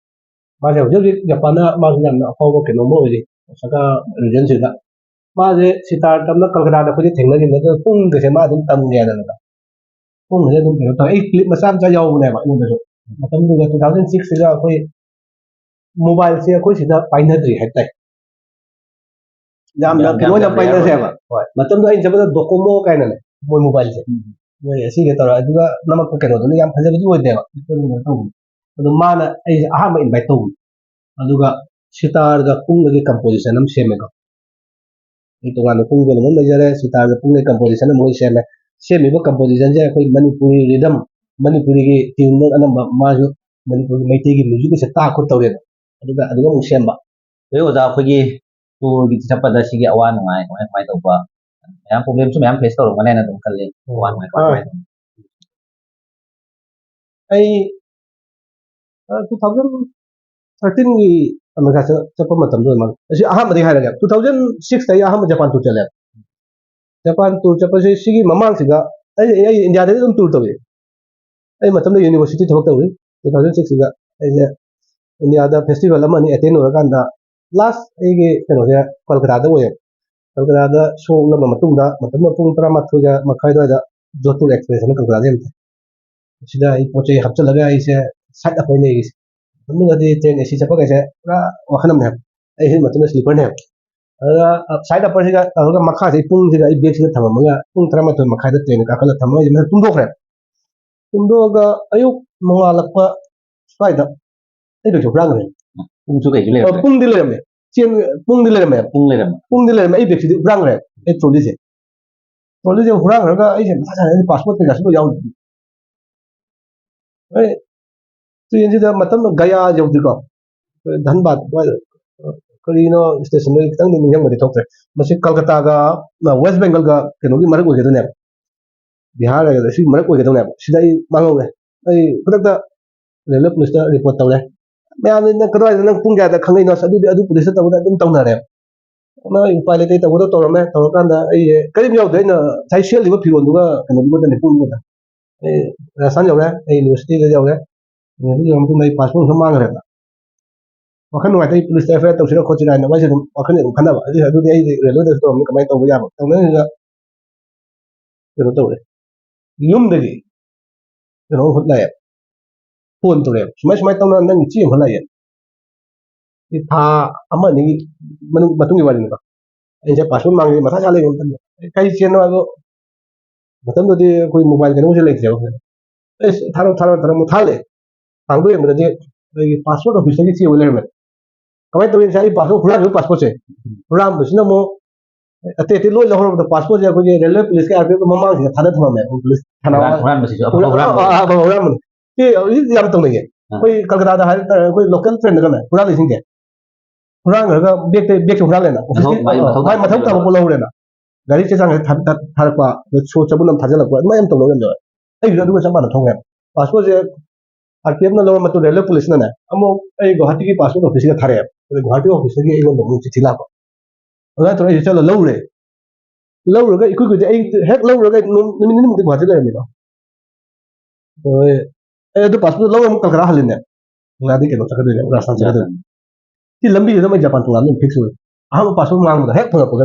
ꯃꯥꯁꯦ ꯍꯧꯖꯤꯛ ꯍꯧꯖꯤꯛ ꯖꯄꯥꯟꯗ ꯃꯥꯁꯦ ꯌꯥꯝꯅ ꯑꯐꯥꯎꯕ ꯀꯩꯅꯣꯝꯃ ꯑꯣꯏꯔꯤ, ꯑꯣꯁꯥꯀꯥ ꯔꯤꯖꯟꯁꯤꯗ꯫ ꯃꯥꯁꯦ ꯁꯤꯇꯥꯔ ꯇꯝꯅ ꯀꯜꯀꯇꯥꯗ ꯑꯩꯈꯣꯏꯁꯦ ꯊꯦꯡꯅꯈꯤꯕꯅꯦ꯫ ꯑꯗꯨꯅ ꯄꯨꯡꯒꯁꯦ ꯃꯥ ꯑꯗꯨꯝ ꯇꯝꯒꯦꯗꯅ, ꯄꯨꯡꯒꯁꯦ ꯑꯗꯨꯝ ꯀꯩꯅꯣ ꯇꯧꯋꯦ꯫ ꯑꯩ ꯀ꯭ꯂꯤꯞ ꯃꯆꯥ ꯃꯆꯥ ꯌꯥꯎꯕꯅꯦꯕ ꯑꯩꯉꯣꯟꯗꯁꯨ꯫ ꯃꯇꯝꯗꯨꯗ ꯇꯨ ꯊꯥꯎꯖꯟ ꯁꯤꯛꯁꯁꯤꯒ ꯑꯩꯈꯣꯏ ꯃꯣꯕꯥꯏꯜꯁꯦ ꯑꯩꯈꯣꯏ ꯁꯤꯗ ꯄꯥꯏꯅꯗ꯭ꯔꯤ ꯍꯥꯏꯇꯥꯔꯦ꯫ ꯌꯥꯝꯅ ꯌꯥꯝ, ꯀꯩꯅꯣ ꯌꯥꯝ, ꯑꯣꯏꯅ ꯌꯥꯝ ꯄꯥꯏꯅꯁꯦꯕ꯫ ꯍꯣꯏ꯫ ꯃꯇꯝꯗꯣ ꯑꯩꯅ ꯆꯠꯄꯗ ꯗꯣꯀꯣꯃꯣ ꯀꯥꯏꯅꯅꯦ ꯃꯣꯏ ꯃꯣꯕꯥꯏꯜꯁꯦ꯫ ꯎꯝ꯫ ꯃꯣꯏ ꯑꯁꯤꯒ ꯇꯧꯔ ꯑꯗꯨꯒ ꯅꯝꯃꯛꯄ ꯀꯩꯅꯣꯗꯨꯅ ꯌꯥꯝ ꯐꯖꯕꯗꯤ ꯑꯣꯏꯗꯦꯕ꯫ ꯑꯗꯨ ꯀꯩꯅꯣ ꯇꯧꯕꯅꯤ꯫ ꯑꯗꯣ ꯃꯥꯅ ꯑꯩꯁꯦ ꯑꯍꯥꯟꯕ ꯏꯟꯚꯥꯏꯠ ꯇꯧꯕꯅꯤ꯫ ꯑꯗꯨꯒ ꯁꯤꯇꯥꯔꯒ ꯄꯨꯡꯒꯒꯤ ꯀꯝꯄꯣꯖꯤꯁꯟ ꯑꯃ ꯁꯦꯝꯃꯦꯀꯣ꯫ ꯑꯩ ꯇꯣꯉꯥꯟꯕ ꯄꯨꯡ ꯀꯩꯅꯣ ꯑꯃ ꯂꯩꯖꯔꯦ, ꯁꯤꯇꯥꯔꯒ ꯄꯨꯡꯒꯤ ꯀꯝꯄꯣꯖꯤꯁꯟ ꯑꯃ ꯃꯣꯏ ꯁꯦꯝꯃꯦ꯫ ꯁꯦꯝꯃꯤꯕ ꯀꯝꯄꯣꯖꯤꯁꯟꯁꯦ ꯑꯩꯈꯣꯏ ꯃꯅꯤꯄꯨꯔꯤ ꯔꯤꯗꯝ, ꯃꯅꯤꯄꯨꯔꯤꯒꯤ ꯇ꯭ꯌꯨꯟꯗ ꯑꯅꯝꯕ ꯃꯥꯁꯨ ꯃꯅꯤꯄꯨꯔꯒꯤ ꯃꯩꯇꯩꯒꯤ ꯃ꯭ꯌꯨꯖꯤꯛꯀꯁꯦ ꯇꯥꯛ ꯈꯣꯠ ꯇꯧꯔꯦꯕ꯫ ꯑꯗꯨꯒ, ꯑꯗꯨꯒ ꯑꯃꯨꯛ ꯁꯦꯝꯕ꯫ ꯑꯗꯨ ꯑꯣꯖꯥ, ꯑꯩꯈꯣꯏꯒꯤ ꯇꯨꯔꯒꯤ ꯆꯠꯄꯗ ꯁꯤꯒꯤ ꯑꯋꯥ ꯅꯨꯡꯉꯥꯏ ꯀꯃꯥꯏ, ꯀꯃꯥꯏ ꯇꯧꯕ? ꯃꯌꯥꯝ ꯄ꯭ꯔꯣꯕ꯭ꯂꯦꯝꯁꯨ ꯃꯌꯥꯝ ꯐꯦꯁ ꯇꯧꯔꯝꯒꯅꯤ ꯍꯥꯏꯅ ꯑꯗꯨꯝ ꯈꯜꯂꯤ꯫ ꯑꯋꯥ ꯅꯨꯡꯉꯥꯏ ꯀꯃꯥꯏ, ꯑꯥ꯫ ꯀꯃꯥꯏ ꯇꯧꯕ? ꯑꯩ, ꯑ, ꯇꯨ ꯊꯥꯎꯖꯟ ꯊꯥꯔꯇꯤꯟꯒꯤ ꯑꯃꯦꯔꯤꯀꯥ ꯆꯠ-, ꯆꯠꯄ ꯃꯇꯝꯗ ꯑꯣꯏ ꯃꯥꯜꯂꯦ꯫ ꯑꯁꯤ ꯑꯍꯥꯟꯕꯗꯒꯤ ꯍꯥꯏꯔꯒꯦ꯫ ꯇꯨ ꯊꯥꯎꯖꯟ ꯁꯤꯛꯁꯇ ꯑꯩ ꯑꯍꯥꯟꯕ ꯖꯄꯥꯟ ꯇꯨꯔ ꯆꯠꯂꯦ꯫ ꯖꯄꯥꯟ ꯇꯨꯔ ꯆꯠꯄꯁꯦ ꯁꯤꯒꯤ ꯃꯃꯥꯡꯁꯤꯗ ꯑꯩ, ꯑꯩ ꯏꯟꯗꯤꯌꯥꯗꯗꯤ ꯑꯗꯨꯝ ꯇꯨꯔ ꯇꯧꯏ꯫ ꯑꯩ ꯃꯇꯝꯗ ꯌꯨꯅꯤꯚꯔꯁꯤꯇꯤ ꯊꯕꯛ ꯇꯧꯔꯤ꯫ ꯇꯨ ꯊꯥꯎꯖꯟ ꯁꯤꯛꯁꯁꯤꯗ ꯑꯩꯁꯦ ꯏꯟꯗꯤꯌꯥꯗ ꯐꯦꯁꯇꯤꯚꯦꯜ ꯑꯃ ꯑꯅꯤ ꯑꯦꯇꯦꯟ ꯑꯣꯏꯔꯀꯥꯟꯗ ꯂꯥꯁ ꯑꯩꯒꯤ ꯀꯩꯅꯣꯁꯦ ꯀꯣꯜꯀꯇꯥꯗ ꯑꯣꯏꯌꯦꯕ꯫ ꯀꯣꯜꯀꯇꯥꯗ ꯁꯣ ꯎꯠꯂꯕ ꯃꯇꯨꯡꯗ ꯃꯇꯝꯗ ꯄꯨꯡ ꯇꯔꯥꯃꯥꯊꯣꯏꯒ ꯃꯈꯥꯏ ꯑꯗꯨꯋꯥꯏꯗ ꯖꯣꯙꯄꯨꯔ ꯑꯦꯛꯁꯄ꯭ꯔꯦꯁ ꯑꯅ ꯀꯣꯜꯀꯇꯥꯗ ꯌꯧꯔꯛꯑꯦ꯫ ꯁꯤꯗ ꯑꯩ ꯄꯣꯠ ꯆꯩ ꯍꯥꯞꯆꯤꯜꯂꯒ ꯑꯩꯁꯦ ꯁꯥꯏꯠ ꯑꯩꯈꯣꯏ ꯂꯩꯔꯤꯁꯦ꯫ ꯃꯇꯨꯡꯗꯗꯤ ꯇ꯭ꯔꯦꯟ ꯑꯦ ꯁꯤ ꯆꯠꯄꯈꯩꯁꯦ ꯄꯨꯔꯥ ꯋꯥꯈꯜ ꯑꯃꯅꯦ ꯍꯥꯏꯕ꯫ ꯑꯩ ꯍꯧꯖꯤꯛ ꯃꯇꯝꯗ ꯁ꯭ꯂꯤꯄꯔꯅꯦ ꯍꯥꯏꯕ꯫ ꯑꯗꯨꯒ ꯁꯥꯏꯠ ꯑꯄꯔꯁꯤꯒ ꯇꯧꯔꯒ ꯃꯈꯥꯁꯤ ꯄꯨꯡꯁꯤꯒ ꯑꯩ ꯕꯦꯒꯁꯤꯒ ꯊꯝꯃꯝꯃꯒ ꯄꯨꯡ ꯇꯔꯥꯃꯥꯊꯣꯏ ꯃꯈꯥꯏꯗ ꯇ꯭ꯔꯦꯟ ꯀꯥꯈꯠꯂ ꯊꯝꯃꯒ ꯑꯩꯁꯦ ꯃꯊꯛ ꯇꯨꯝꯊꯣꯛꯈ꯭ꯔꯦ꯫ ꯇꯨꯝꯊꯣꯛꯑꯒ ꯑꯌꯨꯛ ꯅꯣꯡꯉꯥꯜꯂꯛꯄ ꯁ꯭ꯋꯥꯏꯗ ꯑꯩ ꯕꯦꯒꯁꯦ ꯍꯨꯔꯥꯟꯈ꯭ꯔꯦ꯫ ꯄꯨꯡꯁꯨ ꯀꯩꯁꯨ ꯑ, ꯂꯩꯔꯝꯗ꯭ꯔꯦ꯫ ꯄꯨꯡꯗꯤ ꯂꯩꯔꯝꯃꯦ꯫ ꯆꯦꯟ ꯄꯨꯡꯗꯤ ꯂꯩꯔꯝꯃꯦ꯫ ꯄꯨꯡ ꯂꯩꯔꯝꯃꯦ꯫ ꯄꯨꯡꯗꯤ ꯂꯩꯔꯝꯃꯦ꯫ ꯑꯩ ꯕꯦꯒꯁꯤꯗꯤ ꯍꯨꯔꯥꯟꯈ꯭ꯔꯦ꯫ ꯑꯩ ꯇ꯭ꯔꯣꯂꯤꯁꯦ ꯇ꯭ꯔꯣꯂꯤꯁꯦ ꯍꯨꯔꯥꯟꯈ꯭ꯔꯒ ꯑꯩꯁꯦ ꯃꯊꯥ ꯁꯥꯏ꯫ ꯑꯩ ꯄꯥꯁꯄꯣꯔꯠ ꯀꯩꯀꯥꯁꯨ ꯂꯣꯏ ꯌꯥꯎꯗꯦ꯫ ꯑꯩ ꯇ꯭ꯔꯦꯟꯁꯤꯗ ꯃꯇꯝ ꯒꯌꯥ ꯌꯧꯗ꯭ꯔꯤꯀꯣ, ꯑꯩꯈꯣꯏ ꯙꯟꯕꯥꯗ ꯑꯗꯨꯋꯥꯏꯗ ꯀꯔꯤꯅꯣ ꯁ꯭ꯇꯦꯁꯟꯗꯣ ꯑꯩ ꯈꯤꯇꯪꯗꯤ ꯅꯤꯡꯁꯤꯡꯕꯗꯤ ꯊꯣꯛꯇ꯭ꯔꯦ꯫ ꯃꯁꯤ ꯀꯜꯀꯇꯥꯒ ꯋꯦꯁ ꯕꯦꯡꯒꯜꯒ ꯀꯩꯅꯣꯒꯤ ꯃꯔꯛ ꯑꯣꯏꯒꯗꯣꯏꯅꯦꯕ, ꯕꯤꯍꯥꯔ ꯍꯥꯏꯒꯗ꯭ꯔꯥ, ꯁꯤ ꯃꯔꯛ ꯑꯣꯏꯒꯗꯧꯅꯦꯕ꯫ ꯁꯤꯗ ꯑꯩ ꯃꯥꯡꯍꯧꯔꯦ꯫ ꯑꯩ ꯈꯨꯗꯛꯇ ꯔꯦꯜꯋꯦ ꯄꯨꯂꯤꯁꯇ ꯔꯤꯄꯣꯔꯠ ꯇꯧꯔꯦ꯫ ꯃꯌꯥꯝꯅ "ꯅꯪ ꯀꯗꯥꯏꯗ, ꯅꯪ ꯄꯨꯡ ꯀꯌꯥꯗ ꯈꯪꯉꯛꯏꯅꯣ?" "ꯑꯁ, ꯑꯗꯨꯗꯤ ꯑꯗꯨ ꯄꯨꯂꯤꯁꯇ ꯇꯧꯕꯗ ꯑꯗꯨꯝ ꯇꯧꯅꯔꯦ꯫ ꯅꯪ ꯑꯩ ꯎꯄꯥꯏ ꯂꯩꯇꯦ, ꯇꯧꯒꯗꯕ ꯇꯧꯔꯝꯃꯦ꯫ ꯇꯧꯔꯀꯥꯟꯗ ꯑꯩ ꯀꯔꯤꯝ ꯌꯥꯎꯗꯦ꯫ ꯑꯩꯅ ꯉꯁꯥꯏ ꯁꯦꯠꯂꯤꯕ ꯐꯤꯔꯣꯜꯗꯨꯒ ꯀꯩꯅꯣꯗꯨꯒꯗꯅꯦ, ꯄꯨꯡꯗꯨꯒꯗ꯫ ꯑꯩ ꯔꯥꯖꯁꯊꯥꯟ ꯌꯧꯔꯦ, ꯑꯩ ꯌꯨꯅꯤꯚꯔꯁꯤꯇꯤꯗ ꯌꯧꯔꯦ꯫ ꯌꯨꯅꯤꯚꯔꯁꯤꯇꯤ ꯌꯧꯔ ꯃꯇꯨꯡꯗ ꯑꯩ ꯄꯥꯁꯄꯣꯔꯠ ꯑꯃꯁꯨ ꯃꯥꯡꯈ꯭ꯔꯦꯕ꯫ ꯋꯥꯈꯜ ꯅꯨꯡꯉꯥꯏꯇꯦ, ꯑꯩ ꯄꯨꯂꯤꯁꯇ ꯑꯦꯐ ꯑꯥꯏ ꯑꯥꯔ ꯇꯧꯁꯤꯔꯥ ꯈꯣꯠꯁꯤꯔꯥ ꯍꯥꯏꯅ ꯋꯥꯔꯤꯁꯦ ꯑꯗꯨꯝ ꯋꯥꯈꯜꯁꯦ ꯑꯗꯨꯝ ꯈꯟꯅꯕ꯫ ꯑꯗꯨꯗꯤ, ꯑꯗꯨꯗꯤ ꯑꯩꯗꯤ ꯔꯦꯜꯋꯦꯗꯁꯨ ꯇꯧꯔꯝꯃꯤ, ꯀꯃꯥꯏꯅ ꯇꯧꯕ ꯌꯥꯕ? ꯇꯧꯅꯔꯤꯁꯤꯗ ꯀꯩꯅꯣ ꯇꯧꯔꯦ, ꯌꯨꯝꯗꯒꯤ ꯀꯩꯅꯣ ꯍꯨꯠ ꯂꯥꯛꯑꯦ, ꯐꯣꯟ ꯇꯧꯔꯛꯑꯦꯕ, "ꯁꯨꯃꯥꯏ ꯁꯨꯃꯥꯏꯅ ꯇꯧꯅ ꯅꯪꯒꯤ ꯆꯦ ꯑꯃ ꯂꯥꯛꯑꯦ"꯫ ꯁꯤ ꯊꯥ ꯑꯃ ꯑꯅꯤꯒꯤ ꯃꯅꯨꯡ-, ꯃꯇꯨꯡꯒꯤ ꯋꯥꯔꯤꯅꯤꯀꯣ꯫ ꯑꯩ ꯉꯁꯥꯏ ꯄꯥꯁꯄꯣꯔꯠ ꯃꯥꯡꯉꯦ, ꯃꯊꯥ ꯁꯥ ꯂꯩꯕ ꯃꯇꯝꯗ, "ꯑꯩ ꯀꯔꯤ ꯆꯦꯅꯣ?" ꯍꯥꯏꯕꯗꯣ ꯃꯇꯝꯗꯨꯗꯤ ꯑꯩꯈꯣꯏ ꯃꯣꯕꯥꯏꯜ ꯀꯩꯅꯣꯁꯦ ꯂꯩꯇ꯭ꯔꯦꯕ꯫ "ꯑꯦꯁ, ꯊꯥꯔꯣ, ꯊꯥꯔꯣ, ꯊꯥꯔꯣ", ꯑꯃꯨꯛ ꯊꯥꯜꯂꯦ꯫ ꯍꯥꯡꯗꯣꯛ ꯌꯦꯡꯕꯗꯗꯤ ꯑꯩꯈꯣꯏꯒꯤ ꯄꯥꯁꯄꯣꯔꯠ ꯑꯣꯐꯤꯁꯇꯒꯤ ꯆꯦ ꯑꯣꯏ ꯂꯩꯔꯝꯃꯦ꯫ ꯀꯃꯥꯏꯅ ꯇꯧꯒꯦ? ꯉꯁꯥꯏ ꯑꯩ ꯄꯥꯁꯄꯣꯔꯠ ꯍꯨꯔꯥꯟꯈꯤꯕ ꯄꯥꯁꯄꯣꯔꯠꯁꯦ, ꯍꯨꯔꯥꯟꯕꯁꯤꯅ ꯑꯃꯨꯛ ꯑꯇꯩ ꯑꯇꯩ ꯂꯣꯏ ꯂꯧꯍꯧꯔꯕꯗ ꯄꯥꯁꯄꯣꯔꯠꯁꯦ ꯑꯩꯈꯣꯏꯒꯤ ꯔꯦꯜꯋꯦ ꯄꯨꯂꯤꯁꯀꯤ ꯑꯥꯔ ꯄꯤ ꯑꯦꯐ ꯃꯃꯥꯡꯁꯤꯗ ꯊꯥꯗ ꯊꯝꯃꯝꯃꯦ꯫ ꯑꯩꯈꯣꯏ ꯄꯨꯂꯤꯁ ꯊꯥꯅ ꯍꯨꯔꯥꯟ-, ꯍꯨꯔꯥꯟꯕꯁꯤꯁꯨ ꯑꯐꯕ ꯍꯨꯔꯥꯟ-, ꯍꯨꯔꯥꯟꯕ꯫ ꯑꯥ, ꯑꯐꯕ ꯍꯨꯔꯥꯟꯕꯅꯤ꯫ ꯁꯤ ꯍꯧꯖꯤꯛ ꯌꯥꯝ ꯇꯧꯅꯩꯌꯦ꯫ ꯑꯥ꯫ ꯑꯩꯈꯣꯏ ꯀꯜꯀꯇꯥꯗ ꯍꯥꯏ ꯇꯥꯔꯦ, ꯑꯩꯈꯣꯏ ꯂꯣꯀꯦꯜ ꯇ꯭ꯔꯦꯟꯗꯒꯅꯦ ꯍꯨꯔꯥꯜꯂꯤꯁꯤꯡꯁꯦ꯫ ꯍꯨꯔꯥꯟꯈ꯭ꯔꯒ ꯕꯦꯒꯇ, ꯕꯦꯒꯁꯦ ꯍꯨꯔꯥꯜꯂꯦꯅ꯫ ꯃꯊꯧ-, ꯑꯣꯐꯤꯁꯀꯤ-, ꯃꯥꯏ ꯃꯊꯧ ꯃꯥꯏ ꯃꯊꯧ ꯇꯥꯕ ꯇꯥꯕ ꯄꯣꯠ ꯂꯧꯍꯧꯔꯦꯅ꯫ ꯒꯥꯔꯤ ꯆꯦ ꯆꯥꯡꯁꯦ ꯊꯥ-, ꯊꯥ-, ꯊꯥꯔꯛꯄ, ꯑꯗ ꯁꯣ ꯆꯕꯨꯟ ꯑꯃ ꯊꯥꯖꯤꯜꯂꯛꯄ, ꯑꯗꯨꯃꯥꯏꯅ ꯌꯥꯝ ꯇꯧꯅꯕ ꯌꯥꯝ ꯌꯥꯎꯋꯦ꯫ ꯑꯩꯒꯤꯁꯨ ꯑꯗꯨꯒ ꯆꯞ ꯃꯥꯟꯅ ꯊꯣꯛꯈ꯭ꯔꯦ꯫ ꯄꯥꯁꯄꯣꯔꯠꯁꯦ ꯑꯥꯔ ꯄꯤ ꯑꯦꯐꯅ ꯂꯧꯔ ꯃꯇꯨꯡ ꯔꯦꯜꯋꯦ ꯄꯨꯂꯤꯁꯅꯅꯦ ꯑꯃꯨꯛ ꯑꯩ ꯒꯨꯋꯥꯍꯥꯇꯤꯒꯤ ꯄꯥꯁꯄꯣꯔꯠ ꯑꯣꯐꯤꯁꯁꯤꯗ ꯊꯥꯔꯛꯑꯦꯕ꯫ ꯑꯗ ꯒꯨꯋꯥꯍꯥꯇꯤ ꯑꯣꯐꯤꯁꯇꯒꯤ ꯑꯩꯉꯣꯟꯗ ꯑꯃꯨꯛ ꯆꯤꯊꯤ ꯂꯥꯛꯄ꯫ ꯑꯗꯨꯃꯥꯏꯅ ꯇꯧꯔꯒ ꯑꯩꯁꯦ ꯆꯠꯂ ꯂꯧꯔꯦ꯫ ꯂꯧꯔꯒ ꯏꯀꯨꯏ ꯀꯨꯏꯗꯦ, ꯑꯩ ꯍꯦꯛ ꯂꯧꯔꯒ ꯑꯩ ꯅꯨꯃꯤꯠ ꯅꯤꯅꯤ ꯍꯨꯝꯅꯤ ꯒꯨꯋꯥꯍꯥꯇꯤ ꯂꯩꯔꯝꯃꯤꯗꯣ꯫ ꯍꯣꯏ꯫ ꯑꯩ ꯑꯗꯨ ꯄꯥꯁꯄꯣꯔꯠ ꯂꯧꯔ ꯑꯃꯨꯛ ꯀꯜꯀꯇꯥ ꯍꯜꯂꯤꯅꯦ꯫ ꯀꯜꯀꯇꯥꯗꯤ ꯀꯩꯅꯣ ꯆꯠꯀꯗꯣꯏꯅꯦ, ꯔꯥꯖꯁꯊꯥꯟ ꯆꯠꯀꯗꯣꯏꯅꯦ꯫ ꯁꯤ ꯂꯝꯕꯤꯁꯤꯗ ꯑꯩ ꯖꯄꯥꯟ ꯇꯣꯉꯥꯟꯕ ꯑꯃ ꯐꯤꯛꯁ ꯑꯣꯏ꯫ ꯑꯍꯥꯟꯕ ꯄꯥꯁꯄꯣꯔꯠ ꯃꯥꯡꯕꯗ ꯍꯦꯛ ꯐꯪꯉꯛꯄꯒ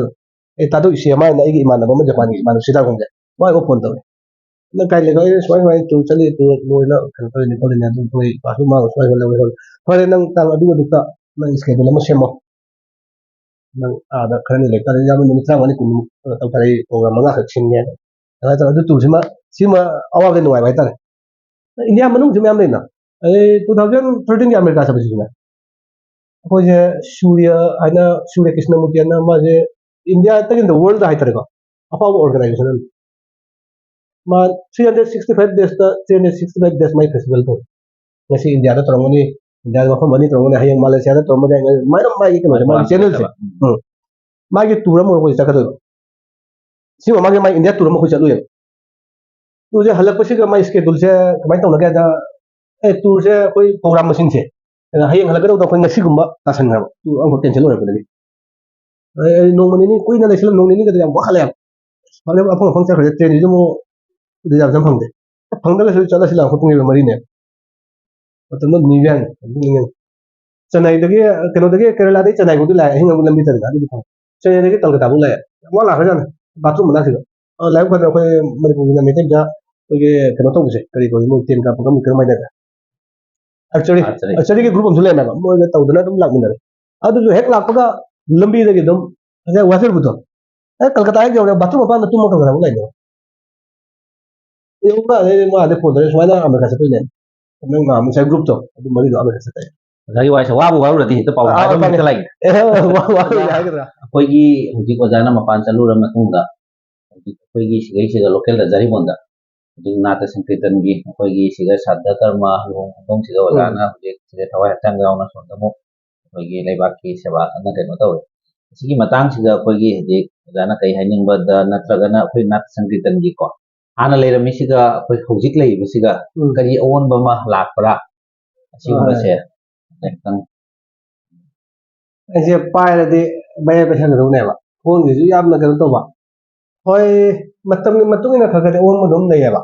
ꯑꯩ ꯇꯥꯗꯣ ꯏꯁꯦ ꯑꯃ ꯍꯥꯏꯅ ꯑꯩꯒꯤ ꯏꯃꯥꯟꯅꯕ ꯑꯃ ꯖꯄꯥꯟꯒꯤ ꯏꯃꯥꯟꯅꯕ ꯁꯤꯗꯥꯒꯣꯡꯁꯦ, ꯃꯥꯏ ꯑꯃ ꯐꯣꯟ ꯇꯧꯔꯦ꯫ "ꯅꯪ ꯀꯥꯏ ꯂꯩꯅꯣ?" ꯑꯩꯅ ꯁꯨꯃꯥꯏ ꯁꯨꯃꯥꯏꯅ ꯇꯨꯔ ꯆꯠꯂꯤ, ꯇꯨꯔ ꯂꯣꯏꯅ ꯀꯩꯅꯣ ꯇꯧꯔꯤꯅꯦ ꯈꯣꯠꯂꯤꯅꯦ, ꯑꯗꯨ ꯃꯣꯏ ꯄꯥꯁꯄꯣꯔꯠ ꯃꯥꯡꯕ ꯁꯨꯃꯥꯏ ꯁꯨꯃꯥꯏ ꯂꯧꯋꯦ ꯈꯣꯠꯂꯦ꯫ "ꯐꯔꯦ, ꯅꯪ ꯇꯥꯡ ꯑꯗꯨ ꯑꯗꯨꯛꯇ ꯅꯪ ꯁ꯭ꯀꯦꯗꯨꯜ ꯑꯃ ꯁꯦꯝꯃꯣ"꯫ ꯅꯪ ꯑꯥꯗ ꯈꯔꯅꯤ ꯂꯩꯇꯥꯔꯦ, ꯌꯥꯝꯅ ꯅꯨꯃꯤꯠ ꯇꯔꯥꯃꯉꯥꯅꯤ ꯀꯨꯟꯅꯤꯃꯨꯛ ꯇꯧ ꯇꯥꯔꯦ, ꯑꯩ ꯄ꯭ꯔꯣꯒ꯭ꯔꯥꯝ ꯃꯉꯥꯈꯛ ꯁꯤꯟꯒꯦ꯫ ꯑꯗꯨꯃꯥꯏꯅ ꯇꯧꯔꯒ ꯑꯗꯨ ꯇꯨꯔꯁꯤꯃ, ꯁꯤꯃ ꯑꯋꯥꯕꯗ ꯅꯨꯡꯉꯥꯏꯕ ꯍꯥꯏꯇꯥꯔꯦ꯫ ꯏꯟꯗꯤꯌꯥ ꯃꯅꯨꯡꯁꯨ ꯃꯌꯥꯝ ꯂꯩꯅ꯫ ꯑꯩ ꯇꯨ ꯊꯥꯎꯖꯟ ꯊꯥꯔꯇꯤꯟꯒꯤ ꯑꯃꯦꯔꯤꯀꯥ ꯆꯠꯄꯁꯤꯁꯨꯅꯦ, ꯑꯩꯈꯣꯏꯁꯦ ꯁꯨꯔ꯭ꯌ ꯍꯥꯏꯅ, ꯁꯨꯔ꯭ꯌ ꯀ꯭ꯔꯤꯁꯅꯃꯨꯔꯇꯤ ꯍꯥꯏꯅ, ꯃꯥꯁꯦ ꯏꯟꯗꯤꯌꯥ ꯅꯠꯇꯒꯤꯅ ꯋꯥꯔꯜꯗ ꯍꯥꯏꯇꯥꯔꯦꯀꯣ, ꯑꯐꯥꯎꯕ ꯑꯣꯔꯒꯅꯥꯏꯖꯦꯁꯟ ꯑꯃꯅꯤ꯫ ꯃꯥ ꯊ꯭ꯔꯤ ꯍꯟꯗ꯭ꯔꯦꯠ ꯁꯤꯛꯁꯇꯤ ꯐꯥꯏꯚ ꯗꯦꯖꯇ, three hundred sixty five days my festival ꯇꯧꯋꯤ꯫ ꯉꯁꯤ ꯏꯟꯗꯤꯌꯥꯗ ꯇꯧꯔꯝꯒꯅꯤ, ꯏꯟꯗꯤꯌꯥꯗ ꯃꯐꯝ ꯑꯅꯤ ꯇꯧꯔꯝꯒꯅꯤ, ꯍꯌꯦꯡ ꯃꯥꯂꯦꯁꯤꯌꯥꯗ ꯇꯧꯔꯝꯒꯅꯤ, ꯃꯥꯏ ꯃꯥꯏꯒꯤ ꯀꯩꯅꯣꯁꯦ, ꯃꯥꯒꯤ ꯆꯦꯅꯦꯜꯁꯦ꯫ ꯎꯝ꯫ ꯃꯥꯒꯤ ꯇꯨꯔ ꯑꯃ ꯑꯩꯈꯣꯏ ꯆꯠꯀꯗꯣꯏꯕ꯫ ꯁꯤ ꯃꯃꯥꯡꯒꯤ ꯃꯥꯏ ꯏꯟꯗꯤꯌꯥ ꯇꯨꯔ ꯑꯃ ꯑꯩꯈꯣꯏ ꯆꯠꯂꯨꯏꯕ꯫ ꯇꯨꯔꯁꯦ ꯍꯜꯂꯛꯄꯁꯤꯒ ꯃꯥꯏ ꯁ꯭ꯀꯦꯗꯨꯜꯁꯦ ꯀꯃꯥꯏꯅ ꯇꯧꯅꯒꯦ ꯍꯥꯏꯗ, ꯑꯦ, ꯇꯨꯔꯁꯦ ꯑꯩꯈꯣꯏ ꯄ꯭ꯔꯣꯒ꯭ꯔꯥꯝ ꯃꯁꯤꯡꯁꯦ, ꯑꯗ ꯍꯌꯦꯡ ꯍꯜꯂꯛꯀꯗꯧꯗꯣ ꯑꯩꯈꯣꯏ ꯉꯁꯤꯒꯨꯝꯕ ꯇꯥꯁꯟꯈ꯭ꯔꯕ, ꯇꯨꯔ ꯑꯃꯈꯛ ꯀꯦꯟꯁꯦꯜ ꯑꯣꯏꯔꯛꯄꯗꯒꯤ꯫ ꯑꯩ, ꯑꯩ ꯅꯣꯡꯃ ꯅꯤꯅꯤ ꯀꯨꯏꯅ ꯂꯩꯁꯜꯂꯝ-, ꯅꯣꯡ ꯅꯤꯅꯤꯒꯗꯤ ꯌꯥꯝ ꯋꯥꯈꯠꯂꯦ ꯌꯥꯝ꯫ ꯐꯔꯦ, ꯑꯐꯪ ꯑꯐꯪ ꯆꯠꯈ꯭ꯔꯦ, ꯇ꯭ꯔꯦꯟꯁꯤꯁꯨ ꯑꯃꯨꯛ ꯔꯤꯖꯥꯔꯕꯦꯁꯟ ꯐꯪꯗꯦ꯫ ꯐꯪꯗ꯭ꯔꯒꯁꯨ ꯆꯠꯂꯁꯤ ꯂꯥꯛꯑꯣ, ꯄꯨꯡ ꯃꯔꯤꯅꯦ꯫ ꯃꯇꯝꯗꯣ ꯅꯤꯕ ꯌꯥꯅꯤ, ꯑꯗꯨ ꯅꯤꯡꯉꯦ꯫ ꯆꯦꯟꯅꯥꯏꯗꯒꯤ, ꯀꯩꯅꯣꯗꯒꯤ, ꯀꯦꯔꯂꯥꯗꯒꯤ ꯆꯦꯟꯅꯥꯏꯐꯥꯎꯗꯤ ꯂꯥꯛꯑꯦ, ꯑꯍꯤꯡ ꯑꯃ ꯂꯝꯕꯤ ꯆꯠꯂꯤꯗ, ꯑꯗꯨꯗꯤ ꯐꯪꯉꯦ꯫ ꯆꯦꯟꯅꯥꯏꯗꯒꯤ ꯀꯜꯀꯇꯥꯐꯥꯎ ꯂꯥꯛꯑꯦ, ꯌꯥꯝ ꯋꯥ ꯂꯥꯛꯈ꯭ꯔꯖꯥꯠꯅꯤ꯫ ꯕꯥꯊꯔꯨꯝ ꯃꯅꯥꯛꯁꯤꯗ꯫ ꯑ, ꯂꯥꯏꯕꯛ ꯐꯗꯅ ꯑꯩꯈꯣꯏ ꯃꯅꯤꯄꯨꯔꯒꯤ ꯃꯩꯇꯩ ꯃꯆꯥ ꯑꯩꯈꯣꯏꯒꯤ ꯀꯩꯅꯣ ꯇꯧꯕꯁꯦ, ꯀꯔꯤ ꯀꯧꯏ, ꯃꯣꯏ ꯇꯦꯟ ꯀꯥꯞꯄ ꯀꯝꯃꯤ ꯀꯔꯝ ꯍꯥꯏꯅ, ꯑꯥꯔꯆꯔꯤ, Archery. ꯑꯥꯔꯆꯔꯤꯒꯤ ꯒ꯭ꯔꯨꯞ ꯑꯃꯁꯨ ꯂꯩꯔꯝꯃꯦꯕ, ꯃꯣꯏꯒ ꯇꯧꯗꯅ ꯑꯗꯨꯝ ꯂꯥꯛꯃꯤꯟꯅꯔꯦ꯫ ꯑꯗꯨꯁꯨ ꯍꯦꯛ ꯂꯥꯛꯄꯒ ꯂꯝꯕꯤꯗꯒꯤ ꯑꯗꯨꯝ ꯉꯁꯥꯏ ꯋꯥꯆꯔꯕꯨꯗꯣ ꯍꯦꯛ ꯀꯜꯀꯇꯥ ꯍꯦꯛ ꯌꯧꯔꯦ, ꯕꯥꯊꯔꯨꯝ ꯃꯄꯥꯟꯗ ꯇꯨꯝꯃ ꯀꯜꯀꯇꯥꯐꯥꯎ ꯂꯩꯅꯦꯕ꯫ ꯌꯧꯕ ꯑꯗꯩꯗꯤ ꯃꯣꯏ ꯑꯗꯩ ꯐꯣꯟ ꯇꯧꯔꯦ, "ꯁꯨꯃꯥꯏꯅ ꯑꯃꯦꯔꯤꯀꯥ ꯆꯠꯇꯣꯏꯅꯦ, ꯅꯪ ꯅꯍꯥꯟ ꯉꯁꯥꯏ ꯒ꯭ꯔꯨꯞꯇꯣ ꯑꯗꯨ ꯃꯔꯤꯗꯣ ꯑꯃꯦꯔꯤꯀꯥ ꯆꯠꯇꯣꯏꯅꯦ"꯫ ꯑꯣꯖꯥꯒꯤ ꯋꯥꯔꯤꯁꯦ ꯋꯥꯕꯨ ꯋꯥꯔꯨꯔꯗꯤ ꯍꯦꯛꯇ ꯄꯥꯎ ꯑꯥ, ꯍꯥꯏꯕ ꯃꯥꯅꯦ꯫ ꯍꯦꯛꯇ ꯂꯩ꯫ ꯑꯦ, ꯋꯥ-, ꯋꯥ-, ꯋꯥꯔꯨꯔꯦ ꯍꯥꯏꯒꯗ꯭ꯔꯥ? ꯑꯩꯈꯣꯏꯒꯤ ꯍꯧꯖꯤꯛ ꯑꯣꯖꯥꯅ ꯃꯄꯥꯟ ꯆꯠꯂꯨꯔ ꯃꯇꯨꯡꯗ ꯍꯧꯖꯤꯛ ꯑꯩꯈꯣꯏꯒꯤ ꯁꯤꯒꯩꯁꯤꯗ ꯂꯣꯀꯦꯜꯗ ꯖꯔꯤꯕꯣꯟꯗ ꯍꯧꯖꯤꯛ ꯅꯥꯠꯇ ꯁꯪꯀꯤꯔꯇꯟꯒꯤ ꯑꯩꯈꯣꯏꯒꯤ ꯁꯤꯗ ꯁ꯭ꯔꯥꯗꯙ ꯀꯔꯃ ꯂꯨꯍꯣꯡ ꯈꯣꯡꯗꯣꯡꯁꯤꯗ ꯎꯝ꯫ ꯑꯣꯖꯥꯅ ꯍꯧꯖꯤꯛ ꯁꯤꯗ ꯊꯋꯥꯏ ꯍꯛꯆꯥꯡ ꯌꯥꯎꯅ ꯁꯣꯝꯗ ꯑꯃꯨꯛ ꯑꯩꯈꯣꯏꯒꯤ ꯂꯩꯕꯥꯛꯀꯤ ꯁꯦꯕꯥ ꯀꯟꯅ ꯀꯩꯅꯣ ꯇꯧꯔꯤ꯫ ꯑꯁꯤꯒꯤ ꯃꯇꯥꯡꯁꯤꯗ ꯑꯩꯈꯣꯏꯒꯤ ꯍꯧꯖꯤꯛ ꯑꯣꯖꯥꯅ ꯀꯩ ꯍꯥꯏꯅꯤꯡꯕꯗ ꯅꯠꯇ꯭ꯔꯒꯅ ꯑꯩꯈꯣꯏ ꯅꯥꯠ ꯁꯪꯀꯤꯔꯇꯟꯒꯤꯀꯣ ꯍꯥꯟꯅ ꯂꯩꯔꯝꯃꯤꯁꯤꯒ ꯑꯩꯈꯣꯏ ꯍꯧꯖꯤꯛ ꯂꯩꯔꯤꯕꯁꯤꯒ ꯎꯝ꯫ ꯀꯔꯤ ꯑꯑꯣꯟꯕ ꯑꯃ ꯂꯥꯛꯄ꯭ꯔꯥ? ꯑꯁꯤꯒꯨꯝꯕꯁꯦ ꯍꯣꯏ꯫ ꯈꯤꯇꯪ ꯑꯩꯁꯦ ꯄꯥꯏꯔꯗꯤ ꯃꯌꯥꯏ ꯄꯩꯁꯟꯒꯗꯧꯅꯦꯕ꯫ ꯐꯣꯟꯒꯤꯁꯨ ꯌꯥꯝꯅ ꯀꯩꯅꯣ ꯇꯧꯕ꯫ ꯍꯣꯏ, ꯃꯇꯝꯒꯤ ꯃꯇꯨꯡ ꯏꯟꯅ ꯈꯔ ꯈꯔꯗꯤ ꯑꯑꯣꯟꯕ ꯑꯗꯨꯝ ꯂꯩꯌꯦꯕ꯫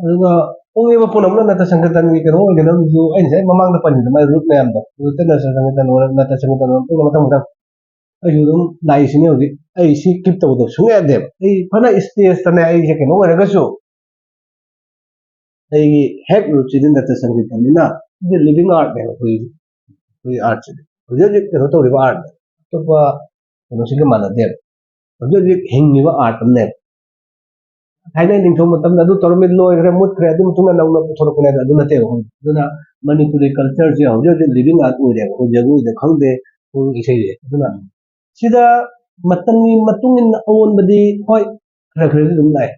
ꯑꯗꯨꯒ ꯍꯣꯡꯉꯤꯕ ꯄꯨꯝꯅꯃꯛꯅ ꯅꯠꯇ ꯁꯪꯒꯤꯇꯟꯒꯤ ꯀꯩꯅꯣ ꯑꯣꯏꯒꯗꯕꯗꯨꯁꯨ ꯑꯩꯅ ꯉꯁꯥꯏ ꯃꯃꯥꯡꯗ ꯄꯟꯈꯤꯕ ꯃꯥꯏ ꯔꯨꯠ ꯃꯌꯥꯝꯗꯣ, ꯔꯨꯠꯇ ꯅꯠꯇ ꯁꯪꯒꯤꯇꯟ ꯑꯣꯏꯔ-, ꯅꯠꯇ ꯁꯪꯒꯤꯇꯟ ꯑꯣꯏꯔ ꯃꯊꯪ ꯃꯊꯪ꯫ ꯑꯩꯁꯨ ꯑꯗꯨꯝ ꯂꯥꯛꯏꯁꯤꯅꯦ ꯍꯧꯖꯤꯛ꯫ ꯑꯩ ꯁꯤ ꯀꯤꯞ ꯇꯧꯕꯗꯣ ꯁꯨꯡꯌꯥ ꯌꯥꯗꯦꯕ꯫ ꯑꯩ ꯐꯅ ꯁ꯭ꯇꯦꯖꯇꯅꯦ ꯑꯩꯁꯦ ꯀꯩꯅꯣ ꯑꯣꯏꯔꯒꯁꯨ, ꯑꯩꯒꯤ ꯍꯦꯛ ꯔꯨꯠꯁꯤꯗꯤ ꯅꯠꯇ ꯁꯪꯒꯤꯇꯟꯅꯤꯅ, ꯁꯤꯗꯤ ꯂꯤꯕꯤꯡ ꯑꯥꯔꯠꯅꯦꯕ ꯑꯩꯈꯣꯏꯒꯤ, ꯑꯩꯈꯣꯏꯒꯤ ꯑꯥꯔꯠꯁꯤꯗꯤ꯫ ꯍꯧꯖꯤꯛ ꯍꯧꯖꯤꯛ ꯀꯩꯅꯣ ꯇꯧꯔꯤꯕ ꯑꯥꯔꯠꯅꯦ꯫ ꯑꯇꯣꯞꯄ ꯀꯩꯅꯣꯁꯤꯒ ꯃꯥꯟꯅꯗꯦꯕ꯫ ꯍꯧꯖꯤꯛ ꯍꯧꯖꯤꯛ ꯍꯤꯡꯉꯤꯕ art ꯑꯃꯅꯦꯕ꯫ ꯊꯥꯏꯅ ꯅꯤꯡꯊꯧ ꯃꯇꯝꯗ ꯑꯗꯨ ꯇꯧꯔꯝꯃꯤ, ꯂꯣꯏꯈ꯭ꯔꯦ, ꯃꯨꯠꯈ꯭ꯔꯦ, ꯑꯗꯨ ꯃꯇꯨꯡꯗ ꯅꯧꯅ ꯄꯨꯊꯣꯔꯛꯄꯅꯦ, ꯑꯗꯨ ꯅꯠꯇꯦꯕ꯫ ꯑꯗꯨꯅ ꯃꯅꯤꯄꯨꯔꯤ cultureꯁꯦ ꯍꯧꯖꯤꯛ ꯍꯧꯖꯤꯛ living art ꯑꯣꯏꯔꯦꯕ꯫ ꯑꯩꯈꯣꯏ ꯖꯒꯣꯏꯗ ꯈꯪꯗꯦ, ꯄꯨꯡ ꯏꯁꯩꯁꯦ꯫ ꯑꯗꯨꯅ ꯁꯤꯗ ꯃꯇꯝꯒꯤ ꯃꯇꯨꯡ ꯏꯟꯅ ꯑꯑꯣꯟꯕꯗꯤ, ꯍꯣꯏ, ꯈꯔ ꯈꯔꯗꯤ ꯑꯗꯨꯝ ꯂꯥꯛꯑꯦ꯫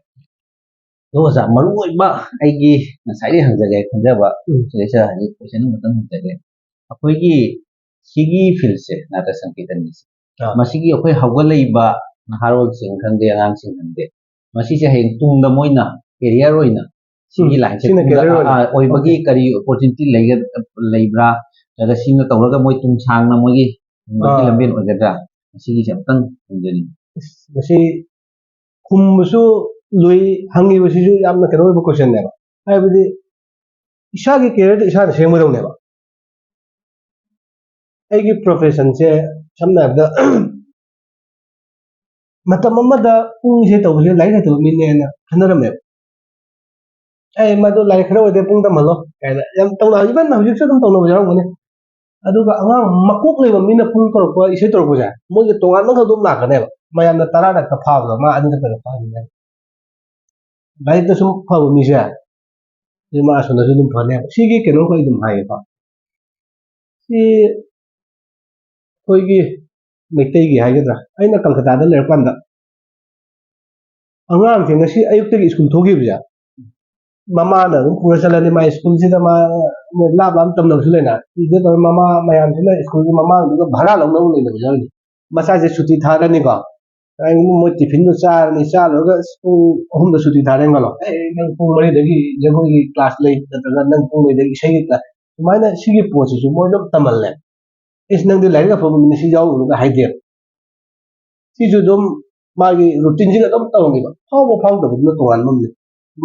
ꯑꯗꯣ ꯑꯣꯖꯥ, ꯃꯔꯨꯑꯣꯏꯕ ꯑꯩꯒꯤ ꯉꯁꯥꯏꯗꯒꯤ ꯍꯪꯖꯒꯦ ꯈꯟꯖꯕ, ꯎꯝ꯫ ꯁꯤꯗꯩꯁꯤꯗ ꯍꯧꯖꯤꯛ question ꯑꯃꯇꯪ ꯍꯪꯖꯒꯦ꯫ ꯑꯩꯈꯣꯏꯒꯤ ꯁꯤꯒꯤ fieldꯁꯦ, ꯅꯥꯇꯛ ꯁꯪꯀꯤꯔꯇꯟꯒꯤꯁꯦ, ꯑꯥ꯫ ꯃꯁꯤꯒꯤ ꯑꯩꯈꯣꯏ ꯍꯧꯒꯠꯂꯛꯏꯕ ꯅꯍꯥꯔꯣꯜꯁꯤꯡ ꯈꯪꯗꯦ, ꯑꯉꯥꯡꯁꯤꯡ ꯈꯪꯗꯦ, ꯃꯁꯤꯁꯦ ꯍꯌꯦꯡ ꯇꯨꯡꯗ ꯃꯣꯏꯅ career ꯑꯣꯏꯅ ꯁꯤꯒꯤ ꯎꯝ, lineꯁꯦ ꯁꯤꯅ ꯇꯨꯡꯗ, career ꯑꯣꯏꯅ꯫ ꯑꯥ, ꯑꯣꯏꯕꯒꯤ Okay. ꯀꯔꯤ opportunity ꯂꯩꯒ-, ꯂꯩꯕ꯭ꯔꯥ? ꯅꯠꯇ꯭ꯔꯒ ꯁꯤꯅ ꯇꯧꯔꯒ ꯃꯣꯏ ꯇꯨꯡ ꯁꯥꯡꯅ ꯃꯣꯏꯒꯤ ꯍꯤꯡꯕꯒꯤ ꯑꯥ꯫ ꯂꯝꯕꯦꯟ ꯑꯣꯏꯒꯗ꯭ꯔꯥ? ꯃꯁꯤꯒꯤꯁꯦ ꯑꯃꯨꯛꯇꯪ ꯈꯪꯖꯅꯤꯡꯉꯤ꯫ ꯑꯁ, ꯃꯁꯤ ꯈꯨꯝꯕꯁꯨ ꯂꯨꯏ, ꯍꯪꯉꯤꯕꯁꯤꯁꯨ ꯌꯥꯝꯅ ꯀꯩꯅꯣ ꯑꯣꯏꯕ questionꯅꯦꯕ꯫ ꯍꯥꯏꯕꯗꯤ ꯏꯁꯥꯒꯤ careerꯗ ꯏꯁꯥꯅ ꯁꯦꯝꯒꯗꯧꯅꯦꯕ꯫ ꯑꯩꯒꯤ professionꯁꯦ ꯁꯝꯅ ꯍꯥꯏꯔꯕꯗ ꯃꯇꯝ ꯑꯃꯗ ꯄꯨꯡ ꯏꯁꯩ ꯇꯧꯕꯁꯦ ꯂꯥꯏꯔꯤꯛ ꯍꯩꯇꯕ ꯃꯤꯅꯦꯅ ꯈꯟꯅꯔꯝꯃꯦꯕ꯫ "ꯑꯩ ꯃꯗꯨ ꯂꯥꯏꯔꯤꯛ ꯈꯔ ꯑꯣꯏꯗꯦ, ꯄꯨꯡ ꯇꯝꯍꯜꯂꯣ" ꯀꯥꯏꯅ ꯌꯥꯝ ꯇꯧꯅ-, even ꯍꯧꯖꯤꯛꯁꯨ ꯑꯗꯨꯝ ꯇꯧꯅꯕ ꯌꯥꯎꯔꯝꯒꯅꯤ꯫ ꯑꯗꯨꯒ ꯑꯉꯥꯡ ꯃꯀꯣꯛ ꯂꯩꯕ ꯃꯤꯅ ꯄꯨꯡ ꯇꯧꯔꯛꯄ, ꯏꯁꯩ ꯇꯧꯔꯛꯄꯁꯦ, ꯃꯣꯏꯁꯦ ꯇꯣꯉꯥꯟꯕ ꯑꯃꯈꯛ ꯑꯗꯨꯝ ꯂꯥꯛꯀꯅꯦꯕ꯫ ꯃꯌꯥꯝꯅ ꯇꯔꯥꯔꯛꯇ ꯐꯥꯕꯗꯣ ꯃꯥ ꯑꯅꯤꯔꯛꯇ ꯐꯥꯈꯤꯅꯦꯕ꯫ ꯂꯥꯏꯔꯤꯛꯇ ꯁꯨꯝ ꯐꯕ ꯃꯤꯁꯦ, ꯁꯤ ꯃꯥ ꯑꯁꯣꯝꯗꯁꯨ ꯑꯗꯨꯝ ꯐꯅꯦꯕ꯫ ꯁꯤꯒꯤ ꯀꯩꯅꯣ ꯑꯩꯈꯣꯏ ꯑꯗꯨꯝ ꯍꯥꯏꯌꯦꯀꯣ꯫ ꯁꯤ ꯑꯩꯈꯣꯏꯒꯤ ꯃꯩꯇꯩꯒꯤ ꯍꯥꯏꯒꯗ꯭ꯔꯥ, ꯑꯩꯅ ꯀꯜꯀꯇꯥꯗ ꯂꯩꯔꯀꯥꯟꯗ ꯑꯉꯥꯡꯁꯦ ꯉꯁꯤ ꯑꯌꯨꯛꯇꯒꯤ ꯁ꯭ꯀꯨꯜ ꯊꯣꯛꯈꯤꯕꯁꯦ, ꯃꯃꯥꯅ ꯑꯗꯨꯝ ꯄꯨꯔ ꯆꯠꯂꯅꯤ꯫ ꯃꯥꯏ ꯁ꯭ꯀꯨꯜꯁꯤꯗ ꯃꯥ ꯃꯣꯏ ꯂꯥꯞ ꯂꯥꯞꯅ ꯇꯝꯅꯕꯁꯨ ꯂꯩꯅ, ꯁꯤꯗ ꯇꯧꯔ ꯃꯃꯥ ꯃꯌꯥꯝꯁꯤꯅ ꯁ꯭ꯀꯨꯜꯒꯤ ꯃꯃꯥꯡꯗꯨꯗ ꯚꯔꯥ ꯂꯧꯅꯕ ꯂꯩꯅꯕꯁꯨ ꯌꯥꯎꯔꯤꯅꯤ꯫ ꯃꯆꯥꯁꯦ ꯁꯨꯇꯤ ꯊꯥꯔꯅꯤꯀꯣ, ꯀꯔꯤꯒꯨꯝꯕ ꯃꯣꯏ ꯇꯤꯐꯤꯟꯗꯣ ꯆꯥꯔꯅꯤ, ꯆꯥ ꯂꯣꯏꯔꯒ ꯄꯨꯡ ꯑꯍꯨꯝꯗ ꯁꯨꯇꯤ ꯊꯥꯔꯦ ꯈꯜꯂꯣ, "ꯑꯦ, ꯅꯪ ꯄꯨꯡ ꯃꯔꯤꯗꯒꯤ ꯖꯒꯣꯏꯒꯤ class ꯂꯩ, ꯅꯠꯇ꯭ꯔꯒ ꯅꯪ ꯄꯨꯡ ꯃꯔꯤꯗꯒꯤ ꯏꯁꯩꯒꯤ class", ꯁꯨꯃꯥꯏꯅ ꯁꯤꯒꯤ ꯄꯣꯠꯁꯤꯁꯨ ꯃꯣꯏ ꯑꯗꯨꯝ ꯇꯝꯍꯜꯂꯦ꯫ "ꯏꯁ, ꯅꯪꯗꯤ ꯂꯥꯏꯔꯤꯛ ꯑꯐꯕ ꯃꯤꯅꯤ, ꯁꯤ ꯌꯥꯎꯔꯨꯅꯨꯒ" ꯍꯥꯏꯗꯦꯕ꯫ ꯁꯤꯁꯨ ꯑꯗꯨꯝ ꯃꯥꯒꯤ routineꯁꯤꯒ ꯑꯗꯨꯝ ꯇꯧꯔꯝꯃꯤꯕ꯫ ꯐꯥꯎꯕ ꯐꯥꯎꯗꯕꯗꯨꯅ ꯇꯣꯉꯥꯟꯕ ꯑꯃꯅꯤ꯫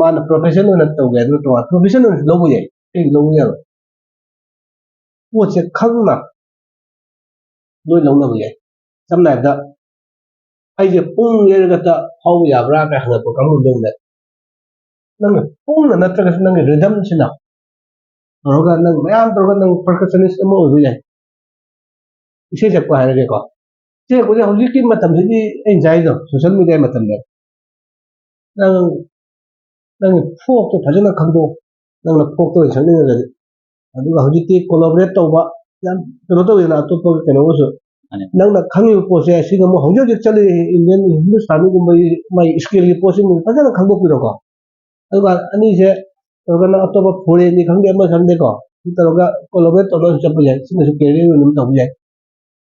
ꯃꯥꯅ profession ꯑꯣꯏꯅ ꯇꯧꯒꯦ ꯍꯥꯏꯗꯨꯅ ꯇꯣꯉꯥꯟ, profession ꯑꯣꯏꯅꯁꯨ ꯂꯧꯕ ꯌꯥꯏ, ꯑꯩ ꯂꯧꯕ ꯌꯥꯔꯣꯏ꯫ ꯄꯣꯠꯁꯦ ꯈꯪꯅ ꯂꯣꯏ ꯂꯧꯅꯕ ꯌꯥꯏ꯫ ꯁꯝꯅ ꯍꯥꯏꯔꯕꯗ, "ꯑꯩꯁꯦ ꯄꯨꯡ ꯌꯩꯔꯒꯇ ꯐꯥꯎꯕ ꯌꯥꯕ꯭ꯔꯥ?" ꯀꯥꯏ ꯍꯪꯉꯛꯄ ꯀꯥꯡꯕꯨꯗꯣ ꯑꯃꯅꯦ꯫ ꯅꯪꯅ ꯄꯨꯡꯅ ꯅꯠꯇ꯭ꯔꯒꯁꯨ ꯅꯪꯒꯤ rhythmꯁꯤꯅ ꯇꯧꯔꯒ, ꯅꯪ ꯃꯌꯥꯝ ꯇꯧꯔꯒ ꯅꯪ percussionist ꯑꯃ ꯑꯣꯏꯕ ꯌꯥꯏ꯫ ꯏꯁꯩ ꯁꯛꯄ ꯍꯥꯏꯔꯒꯦꯀꯣ, ꯁꯤ ꯍꯧꯖꯤꯛ ꯍꯧꯖꯤꯛꯀꯤ ꯃꯇꯝꯁꯤꯗꯤ ꯑꯩꯅ ꯉꯁꯥꯏꯗꯣ ꯁꯣꯁꯦꯜ ꯃꯤꯗꯤꯌꯥ ꯃꯇꯝꯅꯦ꯫ ꯅꯪ ꯅꯪꯒꯤ ꯐꯣꯛꯇꯣ ꯐꯖꯅ ꯈꯪꯗꯣꯛꯑꯣ꯫ ꯅꯪꯅ ꯐꯣꯛꯇꯣ ꯑꯣꯏꯅ ꯁꯛꯅꯤꯡꯉꯒꯗꯤ, ꯑꯗꯨꯒ ꯍꯧꯖꯤꯛꯇꯤ ꯀꯣꯂꯥꯕꯣꯔꯦꯠ ꯇꯧꯕ ꯌꯥꯝ ꯀꯩꯅꯣ ꯇꯧꯋꯤꯗꯅ, ꯑꯇꯣꯞꯄ ꯀꯩꯅꯣꯒꯁꯨ꯫ ꯃꯥꯅꯦ꯫ ꯅꯪꯅ ꯈꯪꯉꯤꯕ ꯄꯣꯠꯁꯦ, ꯑꯁꯤꯅ ꯑꯃꯨꯛ ꯍꯧꯖꯤꯛ ꯍꯧꯖꯤꯛ ꯆꯠꯂꯤ ꯏꯟꯗꯤꯌꯟ ꯍꯤꯟꯗꯨꯁꯇꯥꯅꯤꯒꯨꯝꯕꯒꯤ ꯃꯥꯒꯤ ꯁ꯭ꯀꯦꯜꯒꯤ ꯄꯣꯠꯁꯤ ꯑꯃꯨꯛ ꯐꯖꯅ ꯈꯪꯗꯣꯛꯄꯤꯔꯣꯀꯣ꯫ ꯑꯗꯨꯒ ꯑꯅꯤꯁꯦ ꯇꯧꯔꯒꯅ ꯑꯇꯣꯞꯄ ꯐꯣꯔꯦꯟꯅꯤ ꯈꯪꯗꯦ, ꯑꯃ ꯈꯪꯗꯦꯀꯣ, ꯁꯤ ꯇꯧꯔꯒ ꯀꯣꯂꯥꯕꯣꯔꯦꯠ ꯇꯧꯔꯒ ꯆꯠꯄ ꯌꯥꯏ꯫ ꯁꯤꯅꯁꯨ ꯀꯦꯔꯤꯌꯔ ꯑꯣꯏꯅ ꯑꯗꯨꯝ ꯇꯧꯕ ꯌꯥꯏ꯫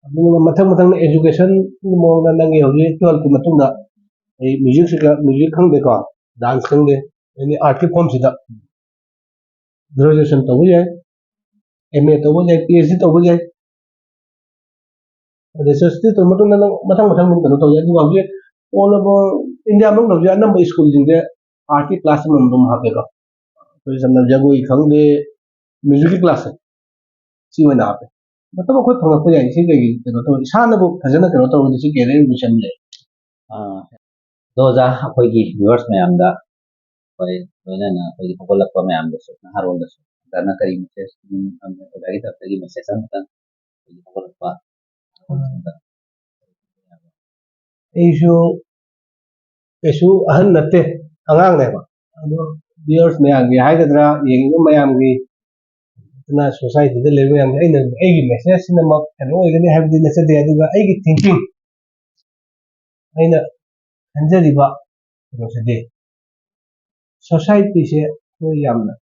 ꯑꯗꯨꯒ ꯃꯊꯪ ꯃꯊꯪ ꯑꯦꯖꯨꯀꯦꯁꯟꯒꯤ ꯃꯑꯣꯡꯗ ꯅꯪꯒꯤ ꯍꯧꯖꯤꯛ ꯇꯨꯋꯦꯜꯐꯀꯤ ꯃꯇꯨꯡꯗ ꯑꯩ ꯃ꯭ꯌꯨꯖꯤꯛꯁꯤꯒ, ꯃ꯭ꯌꯨꯖꯤꯛ ꯈꯪꯗꯦꯀꯣ, ꯗꯥꯟꯁ ꯈꯪꯗꯦ, ꯑꯦꯅꯤ ꯑꯥꯔꯠꯀꯤ ꯐꯣꯝꯁꯤꯗ ꯒ꯭ꯔꯦꯖꯨꯑꯦꯁꯟ ꯇꯧꯕ ꯌꯥꯏ, ꯑꯦꯝ ꯑꯦ ꯇꯧꯕ ꯌꯥꯏ, ꯄꯤ ꯑꯩꯆ ꯗꯤ ꯇꯧꯕ ꯌꯥꯏ꯫ ꯔꯤꯁꯔꯁꯇꯤ ꯇꯧꯔ ꯃꯇꯨꯡꯗ ꯅꯪ ꯃꯊꯪ ꯃꯊꯪ ꯑꯗꯨꯝ ꯀꯩꯅꯣ ꯇꯧ ꯌꯥꯏ꯫ ꯑꯗꯨꯒ ꯍꯧꯖꯤꯛ ꯑꯣꯜ ꯑꯣꯚꯔ ꯏꯟꯗꯤꯌꯥ ꯃꯅꯨꯡꯗ ꯍꯧꯖꯤꯛ ꯑꯅꯝꯕ ꯁ꯭ꯀꯨꯜꯁꯤꯡꯁꯦ ꯑꯥꯔꯠꯀꯤ ꯀ꯭ꯂꯥꯁ ꯑꯃꯃꯝ ꯑꯗꯨꯝ ꯍꯥꯞꯄꯦꯀꯣ꯫ ꯑꯩꯈꯣꯏ ꯁꯝꯅ ꯖꯒꯣꯏ ꯈꯪꯗꯦ, ꯃ꯭ꯌꯨꯖꯤꯛꯀꯤ ꯀ꯭ꯂꯥꯁꯁꯦ ꯁꯤ ꯑꯣꯏꯅ ꯍꯥꯞꯄꯦ꯫ ꯃꯇꯝ ꯑꯩꯈꯣꯏ ꯐꯪꯉꯛꯄ ꯌꯥꯏ꯫ ꯁꯤ ꯀꯩꯒꯤ ꯀꯩꯅꯣ ꯇꯧ, ꯏꯁꯥꯅꯕꯨ ꯐꯖꯅ ꯀꯩꯅꯣ ꯇꯧꯔꯒꯗꯤ ꯁꯤ ꯀꯦꯔꯤꯌꯔ ꯑꯣꯏꯅ ꯁꯦꯝꯕ ꯌꯥꯏ꯫ ꯑꯥ, ꯑꯗꯣ ꯑꯣꯖꯥ, ꯑꯩꯈꯣꯏꯒꯤ ꯚ꯭ꯌꯨꯋꯔꯁ ꯃꯌꯥꯝꯗ, ꯑꯩꯈꯣꯏ ꯂꯣꯏꯅꯅ ꯑꯩꯈꯣꯏꯒꯤ ꯍꯧꯒꯠꯂꯛꯄ ꯃꯌꯥꯝꯗꯁꯨ, ꯅꯍꯥꯔꯣꯜꯗꯁꯨ ꯑꯣꯖꯥꯅ ꯀꯔꯤ ꯃꯦꯁꯦꯖ, ꯎꯝ, ꯑꯣꯖꯥꯒꯤ ꯇꯔꯐꯇꯒꯤ ꯃꯦꯁꯦꯖ ꯑꯃꯇꯪ ꯑꯩꯈꯣꯏꯒꯤ ꯍꯧꯒꯠꯂꯛꯄ ꯅꯍꯥꯔꯣꯜꯁꯤꯡꯗ? ꯑꯩꯁꯨ ꯀꯩꯁꯨ ꯑꯍꯟ ꯅꯠꯇꯦ, ꯑꯉꯥꯡꯅꯦꯕ꯫ ꯑꯗꯣ ꯚ꯭ꯌꯨꯋꯔꯁ ꯃꯌꯥꯝꯒꯤ ꯍꯥꯏꯒꯗ꯭ꯔꯥ, ꯌꯦꯡꯉꯤꯕ ꯃꯌꯥꯝꯒꯤ, ꯑꯗꯨꯅ ꯁꯣꯁꯥꯏꯇꯤꯗ ꯂꯩꯕ ꯃꯌꯥꯝꯒꯤ, ꯑꯩꯅ, ꯑꯩꯒꯤ ꯃꯦꯁꯦꯖꯁꯤꯅꯃꯛ ꯀꯩꯅꯣ ꯑꯣꯏꯒꯅꯤ ꯍꯥꯏꯕꯗꯤ ꯅꯠꯆꯗꯦ, ꯑꯗꯨꯒ ꯑꯩꯒꯤ ꯊꯤꯡꯀꯤꯡ, ꯑꯩꯅ ꯈꯟꯖꯔꯤꯕ ꯀꯩꯅꯣꯁꯤꯗꯤ, ꯁꯣꯁꯥꯏꯇꯤꯁꯦ ꯑꯩꯈꯣꯏ ꯌꯥꯝꯅ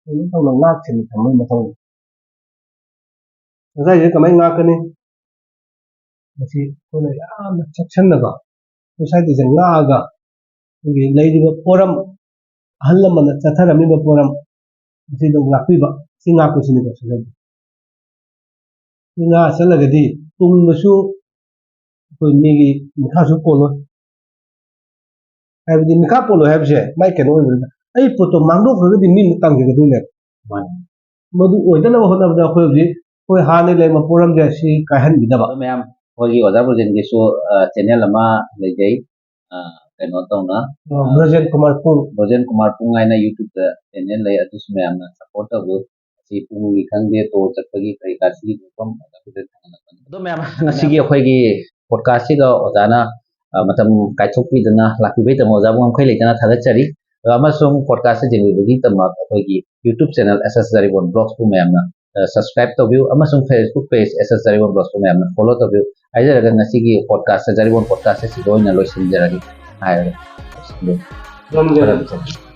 ꯀꯩꯅꯣ ꯇꯧꯅ ꯉꯥꯛ ꯁꯦꯟꯅ ꯊꯝꯕꯒꯤ ꯃꯊꯧꯅꯤ꯫ ꯁꯣꯁꯥꯏꯇꯤꯁꯦ ꯀꯃꯥꯏꯅ ꯉꯥꯛꯀꯅꯤ? ꯃꯁꯤ ꯑꯩꯈꯣꯏꯅ ꯌꯥꯝꯅ ꯆꯦꯛꯁꯤꯟꯅꯀꯣ, ꯁꯣꯁꯥꯏꯇꯤꯁꯦ ꯉꯥꯛꯑꯒ, ꯑꯩꯈꯣꯏꯒꯤ ꯂꯩꯔꯤꯕ ꯄꯣꯔꯝ, ꯑꯍꯜ ꯂꯃꯟꯅ ꯆꯠꯊꯔꯝꯃꯤꯕ ꯄꯣꯔꯝ, ꯃꯁꯤꯗ ꯉꯥꯛꯄꯤꯕ, ꯁꯤ ꯉꯥꯛꯄꯁꯤꯅꯤꯀꯣ ꯁꯣꯁꯥꯏꯇꯤ꯫ ꯁꯤ ꯉꯥꯛꯑ ꯆꯠꯂꯒꯗꯤ ꯇꯨꯡꯗꯁꯨ ꯑꯩꯈꯣꯏ ꯃꯤꯒꯤ ꯃꯤꯈꯥꯁꯨ ꯄꯣꯜꯂꯣꯏ꯫ ꯍꯥꯏꯕꯗꯤ ꯃꯤꯈꯥ ꯄꯣꯜꯂꯣꯏ ꯍꯥꯏꯕꯁꯦ ꯃꯥꯏ ꯀꯩꯅꯣ ꯑꯣꯏꯕꯅꯤꯅ, ꯑꯩ ꯄꯣꯠꯇꯣ ꯃꯥꯡꯗꯣꯛꯈ꯭ꯔꯒꯗꯤ ꯃꯤꯅ ꯇꯥꯡꯖꯒꯗꯣꯏꯅꯦꯕ꯫ ꯃꯥꯅꯤ꯫ ꯃꯗꯨ ꯑꯣꯏꯗꯅꯕ ꯍꯣꯠꯅꯕꯗ ꯑꯩꯈꯣꯏ ꯍꯧꯖꯤꯛ, ꯑꯩꯈꯣꯏ ꯍꯥꯟꯅ ꯂꯩꯔꯝꯕ ꯄꯣꯔꯝꯁꯦ ꯁꯤ ꯀꯥꯏꯍꯟꯕꯤꯗꯕ꯫ ꯑꯗꯣ ꯃꯌꯥꯝ, ꯑꯩꯈꯣꯏꯒꯤ ꯑꯣꯖꯥ ꯕ꯭ꯔꯣꯖꯦꯟꯒꯤꯁꯨ, ꯑ, ꯆꯦꯅꯦꯜ ꯑꯃ ꯂꯩꯖꯩ, ꯑ, ꯀꯩꯅꯣ ꯇꯧꯅ, ꯑ, ꯕ꯭ꯔꯣꯖꯦꯟ ꯀꯨꯃꯥꯔ ꯄꯨꯡ꯫ ꯕ꯭ꯔꯣꯖꯦꯟ ꯀꯨꯃꯥꯔ ꯄꯨꯡ ꯍꯥꯏꯅ YouTube-ꯇ ꯆꯦꯅꯦꯜ ꯂꯩ, ꯑꯗꯨꯁꯨ ꯃꯌꯥꯝꯅ ꯁꯞꯄꯣꯔꯠ ꯇꯧꯕꯤꯌꯨ꯫ ꯁꯤ ꯄꯨꯡꯒꯤ ꯈꯪꯗꯦ, ꯇꯣ ꯆꯠꯄꯒꯤ ꯀꯔꯤ ꯀꯥ ꯁꯤꯒꯤ ꯃꯐꯝ ꯑꯗꯨꯗ ꯊꯦꯡꯅꯔꯛꯄꯅꯤ꯫ ꯑꯗꯣ ꯃꯌꯥꯝ, ꯉꯁꯤꯒꯤ ꯑꯩꯈꯣꯏꯒꯤ ꯄꯣꯗꯀꯥꯁꯁꯤꯒ ꯑꯣꯖꯥꯅ, ꯑ, ꯃꯇꯝ ꯀꯥꯏꯊꯣꯛꯄꯤꯗꯅ ꯂꯥꯛꯄꯤꯕꯒꯤꯗꯃꯛ ꯑꯣꯖꯥꯕꯨ ꯉꯝꯈꯩ ꯂꯩꯇꯅ ꯊꯥꯒꯠꯆꯔꯤ꯫ ꯑ, ꯑꯃꯁꯨꯡ ꯄꯣꯗꯀꯥꯁꯁꯦ ꯌꯦꯡꯕꯤꯕꯒꯤꯗꯃꯛ ꯑꯩꯈꯣꯏꯒꯤ YouTube channel S S Jiribam Vlogsꯄꯨ ꯃꯌꯥꯝꯅ, ꯑ, subscribe ꯇꯧꯕꯤꯌꯨ, ꯑꯃꯁꯨꯡ Facebook page S S Jiribam Vlogsꯄꯨ ꯃꯌꯥꯝꯅ follow ꯇꯧꯕꯤꯌꯨ꯫ ꯍꯥꯏꯖꯔꯒ ꯉꯁꯤꯒꯤ ꯄꯣꯗꯀꯥꯁꯁꯦ, ꯖꯥꯔꯤꯕꯣꯟ ꯄꯣꯗꯀꯥꯁꯁꯦ ꯁꯤꯗ ꯑꯣꯏꯅ ꯂꯣꯏꯁꯤꯟꯖꯔꯒꯦ ꯍꯥꯏꯔꯒ ꯂꯣꯏꯁꯤꯟꯖꯔꯒꯦ꯫